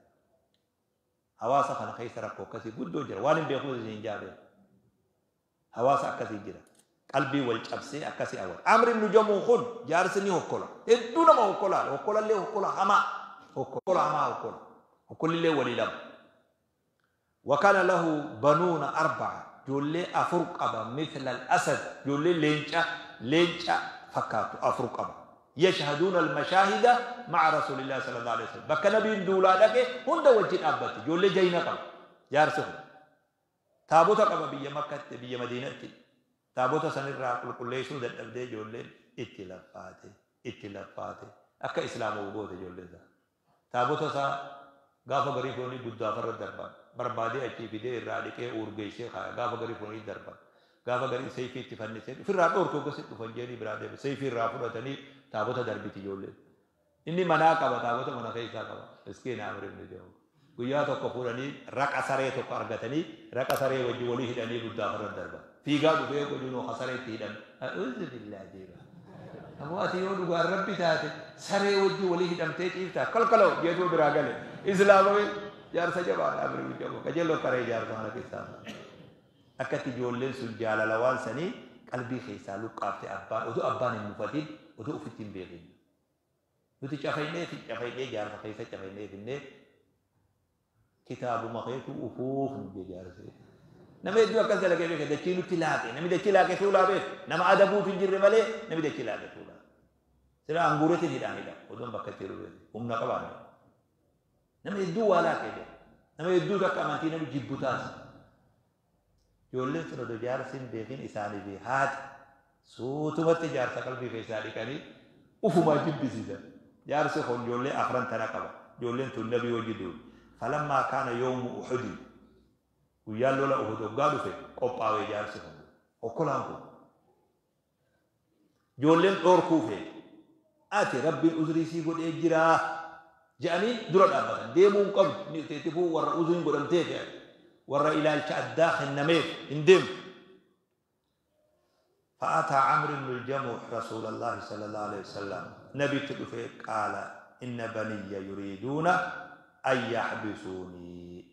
A: Hawaasa kana keessa rakkoo akkasii guddoo jira. Waan hin beekuuf isin hin jaabeen. Hawaasa akkasii jira. Qalbii wal cabsee akkasii awwaala. Amri ibnu Jamuuh kun jaarsi ni hokkola. Hedduu nama hokkolaa. Hokkolallee hokkola hamaa. Hokkola hamaa hokkola. Hokkolillee walii lama. Wakana lahu banuuna arba'a. Ijoollee afur qaba. Mithla al-asad. Ijoollee leenca leenca fakkaatu afur qaba. Yashhaduuna al-mashaahida ma'a Rasuulillah sallallahu alaihi wasallam. Bakka nabiin duulaa dhaqe hunda wajji dhaabbatti. Ijoollee jayna qaba. Jaarsi kun. Taabota qaba biyya Makkatti, biyya Madiinatti. Taabota sanirraa qulqulleessuu dadhabdee ijoolleen itti laffaate, itti laffaate. Akka Islaama'u goote ijoolleen isaa. Taabota isaa gaafa garii foonii guddaafarra darban. Barbaadee achii fidee irraa dhiqee uurgeessee kaaya. Gaafa garii foonii darban. Gaafa garii seeyfii itti fannisee ofirraa dhoorke hogga sitti dhufan jedhanii biraa deema. Seeyfii irraa fudhatanii taabota darbiti ijoolleen. Inni manaa qaba taabota mana keessaa qaba. Miskiina Amr ibn Jamuh. Guyyaa tokko fuudhanii raqa saree tokko argatanii raqa saree wajji walii hidhanii guddaafarra darban. Fiigaa dhufee godinuu ka sareetti hidhan. A'uuzu billaa jeeba. Aboo ati yoo dhugaan rabbi taate saree wajji walii hidhamtee ciiftaa kalkaloo jeetuma biraa gale. Islaamawee jaarsa jabaadha Amr ibn Jamuh. Qajeeloo qaree jaarsa kana keessaa. Akkatti ijoolleen sun jaalala waan sanii qalbii keessaa luqqaafte abbaan odoo abbaan hin mufatin odoo ofitti hin beekin. Nuti cafaynee cafaynee jaarsa keessa cafaynee finnee kitaabuma keetu ufuuf nu jee jaarsi. Nama hedduu akkas dalagee beeka dachii nutti laaqe namni dachii laaqe tuulaa beeku nama adabuutu hin jirre malee namni dachii laaqe tuulaa. Sila anguuretiin hidhaan hidha odoon bakka itti jiru beeku humna qabaanne. Nama hedduu waa laaqee beeka. Nama hedduutu akka amantii namni jibbu taasisa. Ijoolleen sun odoo jaarsi hin beekin isaanii fi haati suutumatti jaarsa qalbii keessaa dhiqanii ufumaa jibbisiisan. Jaarsi kun ijoollee afran tana qaba. Ijoolleen tun nabii wajji duule. Falammaa kaana yawmu Uhudi. Guyyaan lola Uhud hoggaa dhufe qophaawee jaarsi kun. Hokkolaan kun. Ijoolleen dhoorkuu feete. Ati Rabbiin uzrii sii godhee jiraa je'anii dura dhaabbatan. Deemuu hin qabdu. Teetifuu warra uzriin godhamteef ati. Warra ilaalcha addaa kennameef hin deemtu. فأتى عمرو بن الجموح رسول الله صلى الله عليه وسلم نبي تدفع قال إن بني يريدون أن يحبسوني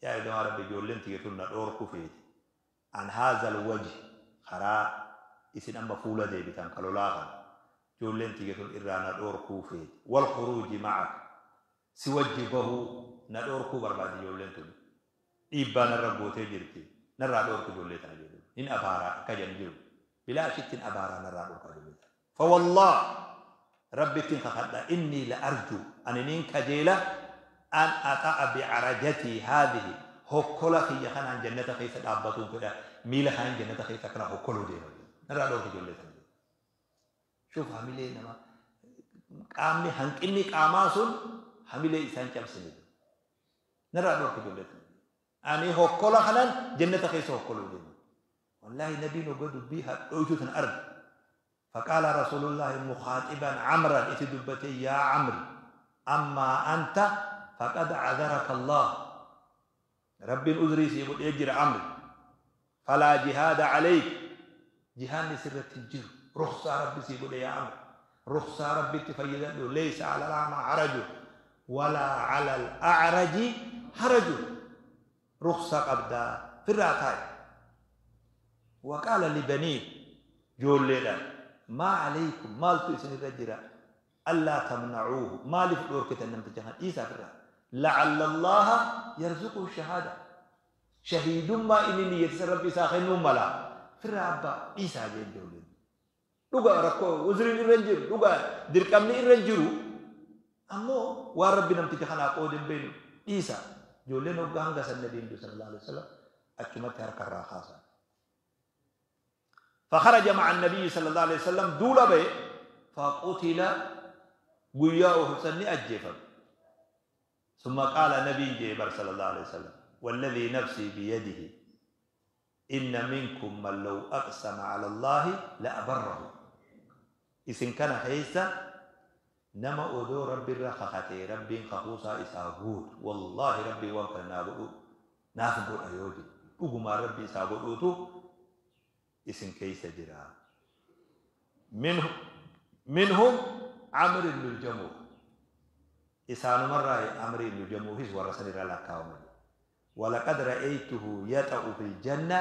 A: يا إذا ربي جولين تيتنا دوركو فيت عن هذا الوجه خرا إسن أما فولا دي بتان قالوا جولين تيتون إرانا دوركو فيت والخروج معك سوجبه ندوركو بربادي جولين تون إبان الربوتي جرتي نرى دوركو جولين تان إن أبارا كجن جرو بلا شك أبارا نرى دوركو جولين فوالله ربي تنخخدا إني لأرجو أن نين كجيلة أن أطأ بعرجتي هذه هكولا خي خان جنة خيسة أبطون كده ميل خان جنة خيسة كنا هكولو دي نرى دوركو جولين شوف حملي نما قامني هنكني قاماسون حملي إنسان كم نرى دورك جولة أني هكولا خلان جنة خيسة هكولو دي والله نبي نقول بها أوجه الأرض. فقال رسول الله مخاطبا عمرا اتدبتي يا عمرو أما أنت فقد عذرك الله رب الأذري سيقول يجري عمرو فلا جهاد عليك جهاد سرة الجر رخصة ربي سيقول يا عمرو رخصة ربي تفيدن ليس على الأعمى حرج ولا على الأعرج حرج رخصة قبدا في الراتاي. وقال لبنيه جوليلا ما عليكم مالتو إسن الرجرة ألا تمنعوه ما لفدور كتنم تجهن إيسا في الرات لعل الله يرزقه الشهادة شهيد ما إنني يتسرب إسا ملا في الرابة إيسا جين جوليلا dhugaa rakkoo uzriin irra hin jiru dhugaa dirqamni irra hin jiru ammoo waan rabbi namticha kanaa qoode hin beeknu dhiisa ijoolleen hoggaa hanga san nabiin sallallahu alaihi wasallam achumatti harka irraa kaasan. فخرج مع النبي صلى الله عليه وسلم دول به فقتل قياه سني أجفا. ثم قال نبي جبر صلى الله عليه وسلم والذي نفسي بيده إن منكم من لو أقسم على الله لأبره. إذن كان حيث نما أدو ربي الرخختي ربي خخوصا إساقود والله ربي وانك نافقود أيوجي أقوم ربي إساقود أوتو isin keessa jira. Minhum Amr ibn al-Jamuh. Isaanumarraa Amr ibn al-Jamuhis warra sanirraa lakkaa'aman. Walaqad ra'aytuhu yaxa'u fil janna,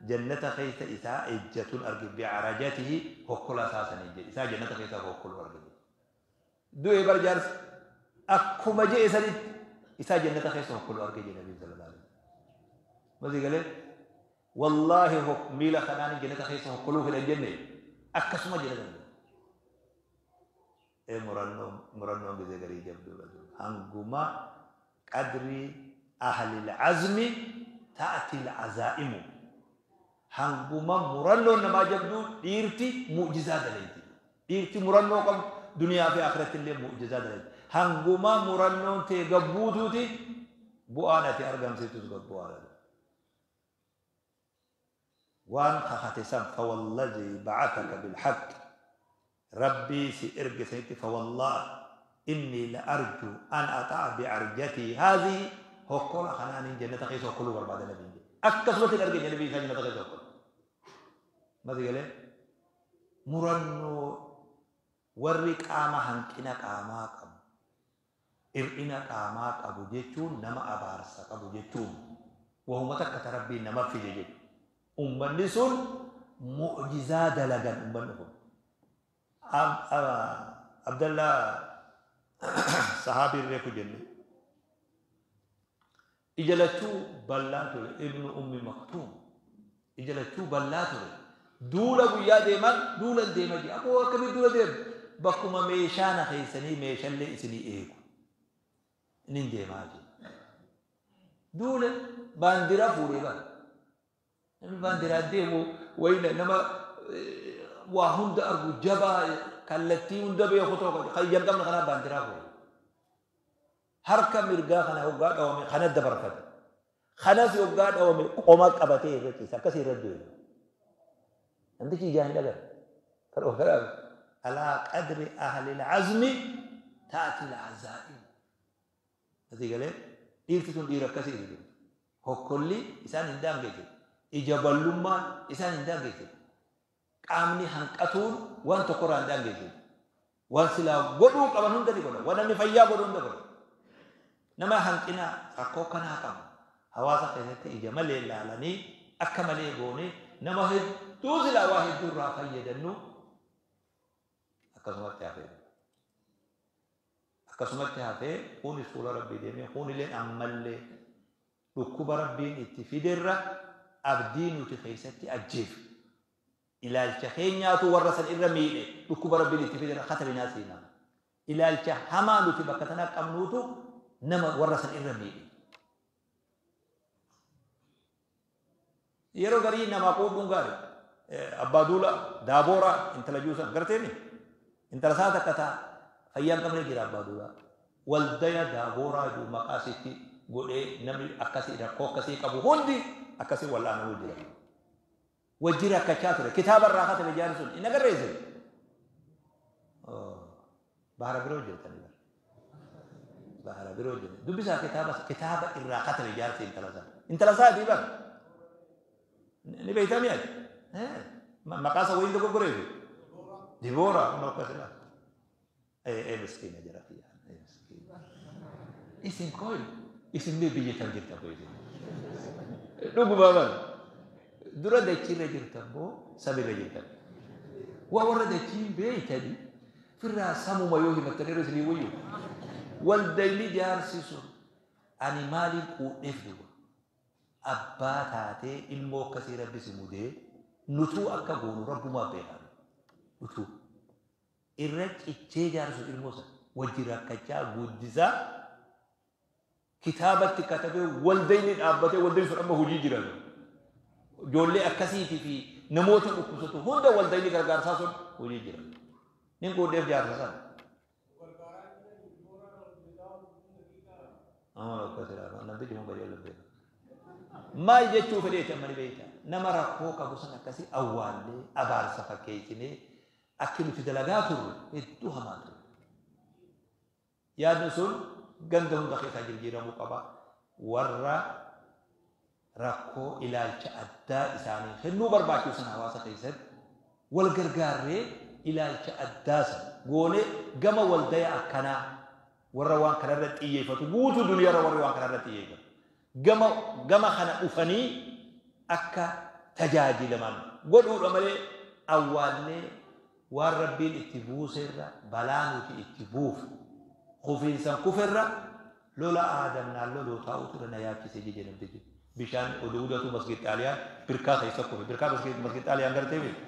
A: jannata keessa isaa ejjatuun arge, bi'arajatihi, hokkola isaa saniin jedhe, isaa jannata keessa hokkolu arge. Du'e bar jaarsi, akkuma je'e sanitti isaa jannata keessa hokkolu arge jedhe Nabiin sallallahu alaihi wasallam. Masii galee wallaahi miila kanaan jannata keessa hokkoluu fedhan jenne, akkasuma jedhe danda'e. Ee, murannoon gizee garii jabduudha. Hanguma qadrii ahlil azmi ta'ti al-azaa'imu. Hanguma murannoon namaa jabduu dhiirti mu'jizaa dalayti. Dhiirti murannoo qabdu duniyaa fi akhiratti illee mu'jizaa dalayti. Hanguma murannoon tee gabbuutuuti bu'aan ati argamsiiftus gabbu'aadha. Waan kakate san, fawalladhii ba'athaka bilhaqq, rabbii si erge sanitti, fawallah inni la arju an ata'a bi'arjatii haadhihi, hokkola kanaanin jannata keessa hokkoluu barbaada nabiin jedhe. Akkasumatti hin argine nabii isaa jannata keessa hokkolu. Masi galee murannoo warri qaama hanqina qaamaa qabu, hir'ina qaamaa qabu jechuun nama abaarsa qabu jechuun wahuma takka ta rabbiin nama fide jechuudha. Ummanni sun mu'jizaa dalagan ummanni kun. Abdallaa sahaabii reefu jenne. Ija lachuu bal'aa ture, Ibnu Ummi Maktuum. Ija lachuu bal'aa ture. Duula guyyaa deeman duulan deema jee. Aboo, akkamitti duula deemu? Bakkuma meeshaa na keessanii meeshallee isinii eegu. Inin deemaa jee. Duule baandiraa fuudhee bara. Namni baandiraa deemu wayina nama waa hunda argu, jabaa kallattii hunda beeku tokko kan ija hin qabne kanaa baandiraa fuudhe. Harka mirgaa kana hoggaa dhawame kana dabarfate. Kanas hoggaa dhawame qoma qabatee irra ciisa. Akkasii irra du'e. Namtichi ijaan hin agarre. Kanaaf alaa qadri ahli al-azmi ta'ti al-azaa'im. Asii galee dhiirti sun dhiira akkasii jiru. Hokkolli isaan hin daangessine. Ija ballummaan isaan hin daangessine. Qaamni hanqatuun waan tokkorraa hin daangessine. Waan silaa godhuu qaban hunda ni godhan. Waan namni fayyaa godhu hunda godhan. Nama hanqina rakkoo kanaa qabu hawaasa keessatti ija malee ilaalanii akka malee goonee nama hedduu silaa waa hedduu irraa fayyadannu akkasumatti hafee. Akkasumatti hafee kunis fuula rabbii deemee, kunilleen ammallee dhukkuba rabbiin itti fiderra abdii nuti keessatti ajjeefne. Ilaalcha keenyaatu warra san irra miidhe, dhukkuba rabbiin itti fiderra katabinaa seenaa. Ilaalcha hamaa nuti bakka tanaa qabnuutu nama warra san irra miidhe. Yeroo garii namaa quudhuun gaarii. Abbaa Duula Daabooraa intala juusan garteemi. Intala isaa takka taa fayyaa hin qabne jira Abbaa Duulaa. Waldaya Daabooraa jiru maqaa isiitti godhee namni akkasii rakkoo akkasii qabu hundi akkasii wal'aanamuu jira. Wajji rakkachaa ture. Kitaaba irraa katabe jaarri sun hin agarree isin. Bahara biroo jirtanii bara. Bahara biroo jirtan. Dubbisaa kitaaba irraa katabe jaarsi intala isaa. Intala isaatii bara. Ni beektaa mi'aati. Maqaa isaa wayiin dogoggoreefi. Diboora kun akkasidha. Ee, miskiina jira kiyya. Ee, miskiina. Isin kooyi isin mee biyya tam jirtan koo isin? Dhuguma bara. Dura dachiirra jirtan moo samirra jirtan? Waa warra dachii beeytanii firraa samuma yoo himattan irra isinii wayyu. Waldayni jaarsi sun ani maaliin quudheef duuba? Abbaa taatee ilmoo akkasii rabbi si mudee nutuu akka goonu rabbumaa beekaa. Nutuu. Irra cichee jaarsu ilmoo sana wajji rakkachaa guddisaa kitaabatti katabee waldayni dhaabbatee waldayni sun amma hojii jiran. Ijoollee akkasiitii fi namoota dhukkubsatu hunda waldayni gargaarsaa sun hojii jiran. Nin quudheef jaarsa sana. Namtichi kun qajeeluu beeka. Maal jechuu fedheeti amma ni beekta. Nama rakkoo qabu san akkasii awwaallee abaarsa fakkeessinee akki nuti dalagaa turre hedduu hamaa ture. Yaadni sun ganda hunda keessaa jijjiiramuu qaba. Warra Rakkoo ilaalcha addaa isaanii kennuu barbaachisan hawaasa keessatti wal gargaarree ilaalcha addaa sana goonee gama waldaya akkanaa warra waan kanarra xiyyeeffatu guutuu duniyaarra warri waan kanarra xiyyeeffatu gama kana dhufanii akka tajaajilaman godhuudha malee awwaallee waan rabbiin itti buuserra balaa nuti itti buufu kufiinsan kuferra lola aadamnaan loluu taa'utu irra na yaachisee jeje namtichi. Bishaan oduu masjid Xaaliyaan birkaa keessa kufe birkaa masjid Xaaliyaan gartee miti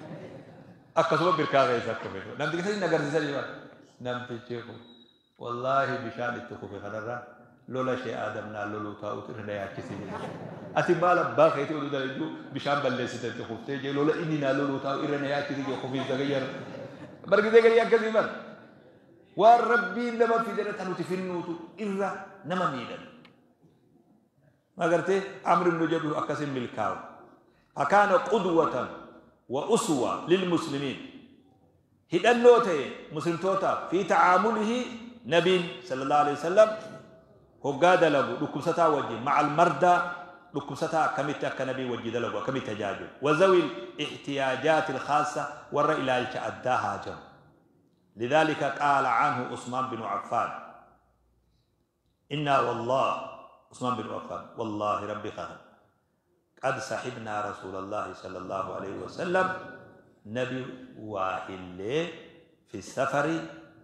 A: akkasuma birkaa keessa kufe namtichi sanii agarsiisanii bara namtichi kun wallaahi bishaan itti kufe kanarra lola shee aadamnaan loluu taa'utu irra na yaachisee jeje. Ati maal abbaa keetii oduu dalagdu bishaan balleessite itti kuftee jee lola inni naa loluu taa'u irra na yaachisee jee kufiinsa gayyara bargisee garii akkasii bara waan rabbiin nama fidere ta nuti finnuutu irra nama miidhan. Magartee Amr ibnu jedhu akkasin milkaa'u. Fakaana qudwatan wa uswa lilmuslimiin. Hidhannoo ta'e muslimtootaaf fi ta'aamulihi nabiin sallallahu alaihi wasallam hoggaa dalagu dhukkubsataa wajjin ma'al mardaa dhukkubsataa akkamitti akka nabii wajji dalagu akkamitti tajaajilu wa zawil ihtiyaajaati alkhaassa warra ilaalcha addaa haajamu. لذلك قال عنه عثمان بن عفان إنا والله عثمان بن عفان والله ربي خان قد صحبنا رسول الله صلى الله عليه وسلم نبي واهل في السفر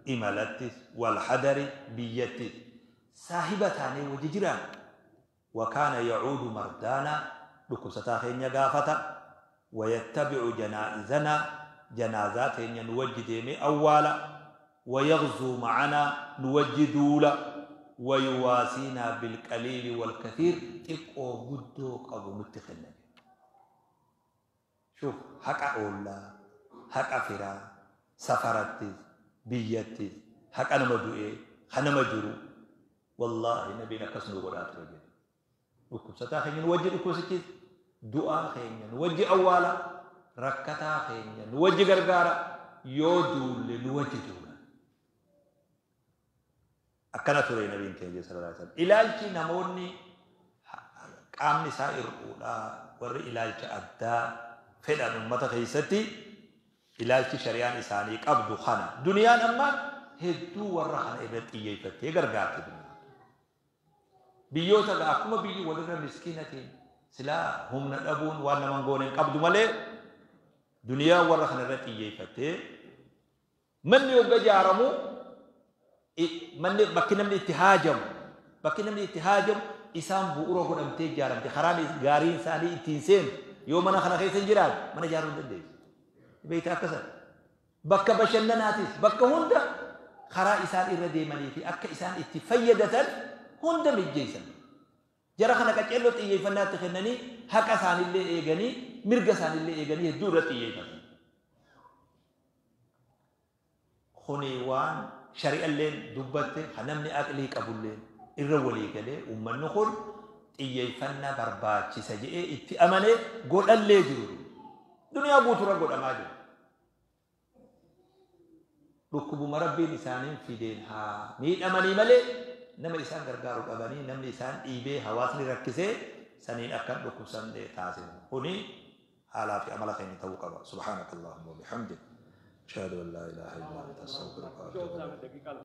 A: إمالتس والحدر بيتس صاحبتان وججران وكان يعود مردانا لكبستا خين يغافتا ويتبع جنائزنا جنازات نوجد أولا ويغزو معنا نوجدولا ويواسينا بالقليل والكثير تقو قدو قبو متخنا. شوف حق أولا حق أفرا سفرت بيت حق أنا مدوئي خنا مجرو والله نبينا كسنو قرات رجل وكبستا خين نوجد كوسكي دعاء خين نوجد أولا rakkataa keenya nu wajji gargaara yoo duulle nu wajji duula. Akkana ture nabiin keenya sallallahu alaihi wasallam. Ilaalchi namoonni qaamni isaa hir'uudha warri ilaalcha addaa fedhan uummata keessatti ilaalchi shari'aan isaanii qabdu kana. Duniyaan amma hedduu warra kana irratti xiyyeeffattee gargaarti. Biyyoota akkuma biyyi walirra miskiinatiin silaa humna dhabuun waan nama hin goone hin qabdu malee duniyaa warra kana irratti xiyyeeffattee manni hogga ijaaramu manni bakki namni itti haajamu bakki namni itti haajamu isaan bu'uura godhamtee ijaaramte karaan gaariin isaanii ittiin seenu yoo mana kana keessa hin jiraanne mana ijaaruu hin dandeessu. Beektaa akkasa bakka bashannanaatis bakka hunda karaa isaan irra deemanii fi akka isaan itti fayyadatan hunda mijjeessan. Jara kana qaceelloo xiyyeeffannaatti kennanii haqa isaanillee eeganii mirga isaanillee eeganii hedduu irratti xiyyeeffatan. Kuni waan shari'alleen dubbatte kan namni aqlii qabulleen irra walii galee uummanni kun xiyyeeffannaa barbaachisa jedhee itti amanee godhallee jiru. Duniyaa guutuurra godhamaa jiru. Dhukkubuma rabbiin isaaniin fideen haa miidhamanii malee nama isaan gargaaru dhabanii namni isaan dhiibee hawaasni rakkisee saniin akkan dhukkubsanne taasisu. Kuni haalaa fi amala keenya ta'uu qaba. Subhaanaka Allahumma wa bihamdik. Ashhadu an laa ilaaha illa anta astaghfiruka wa atuubu ilayk.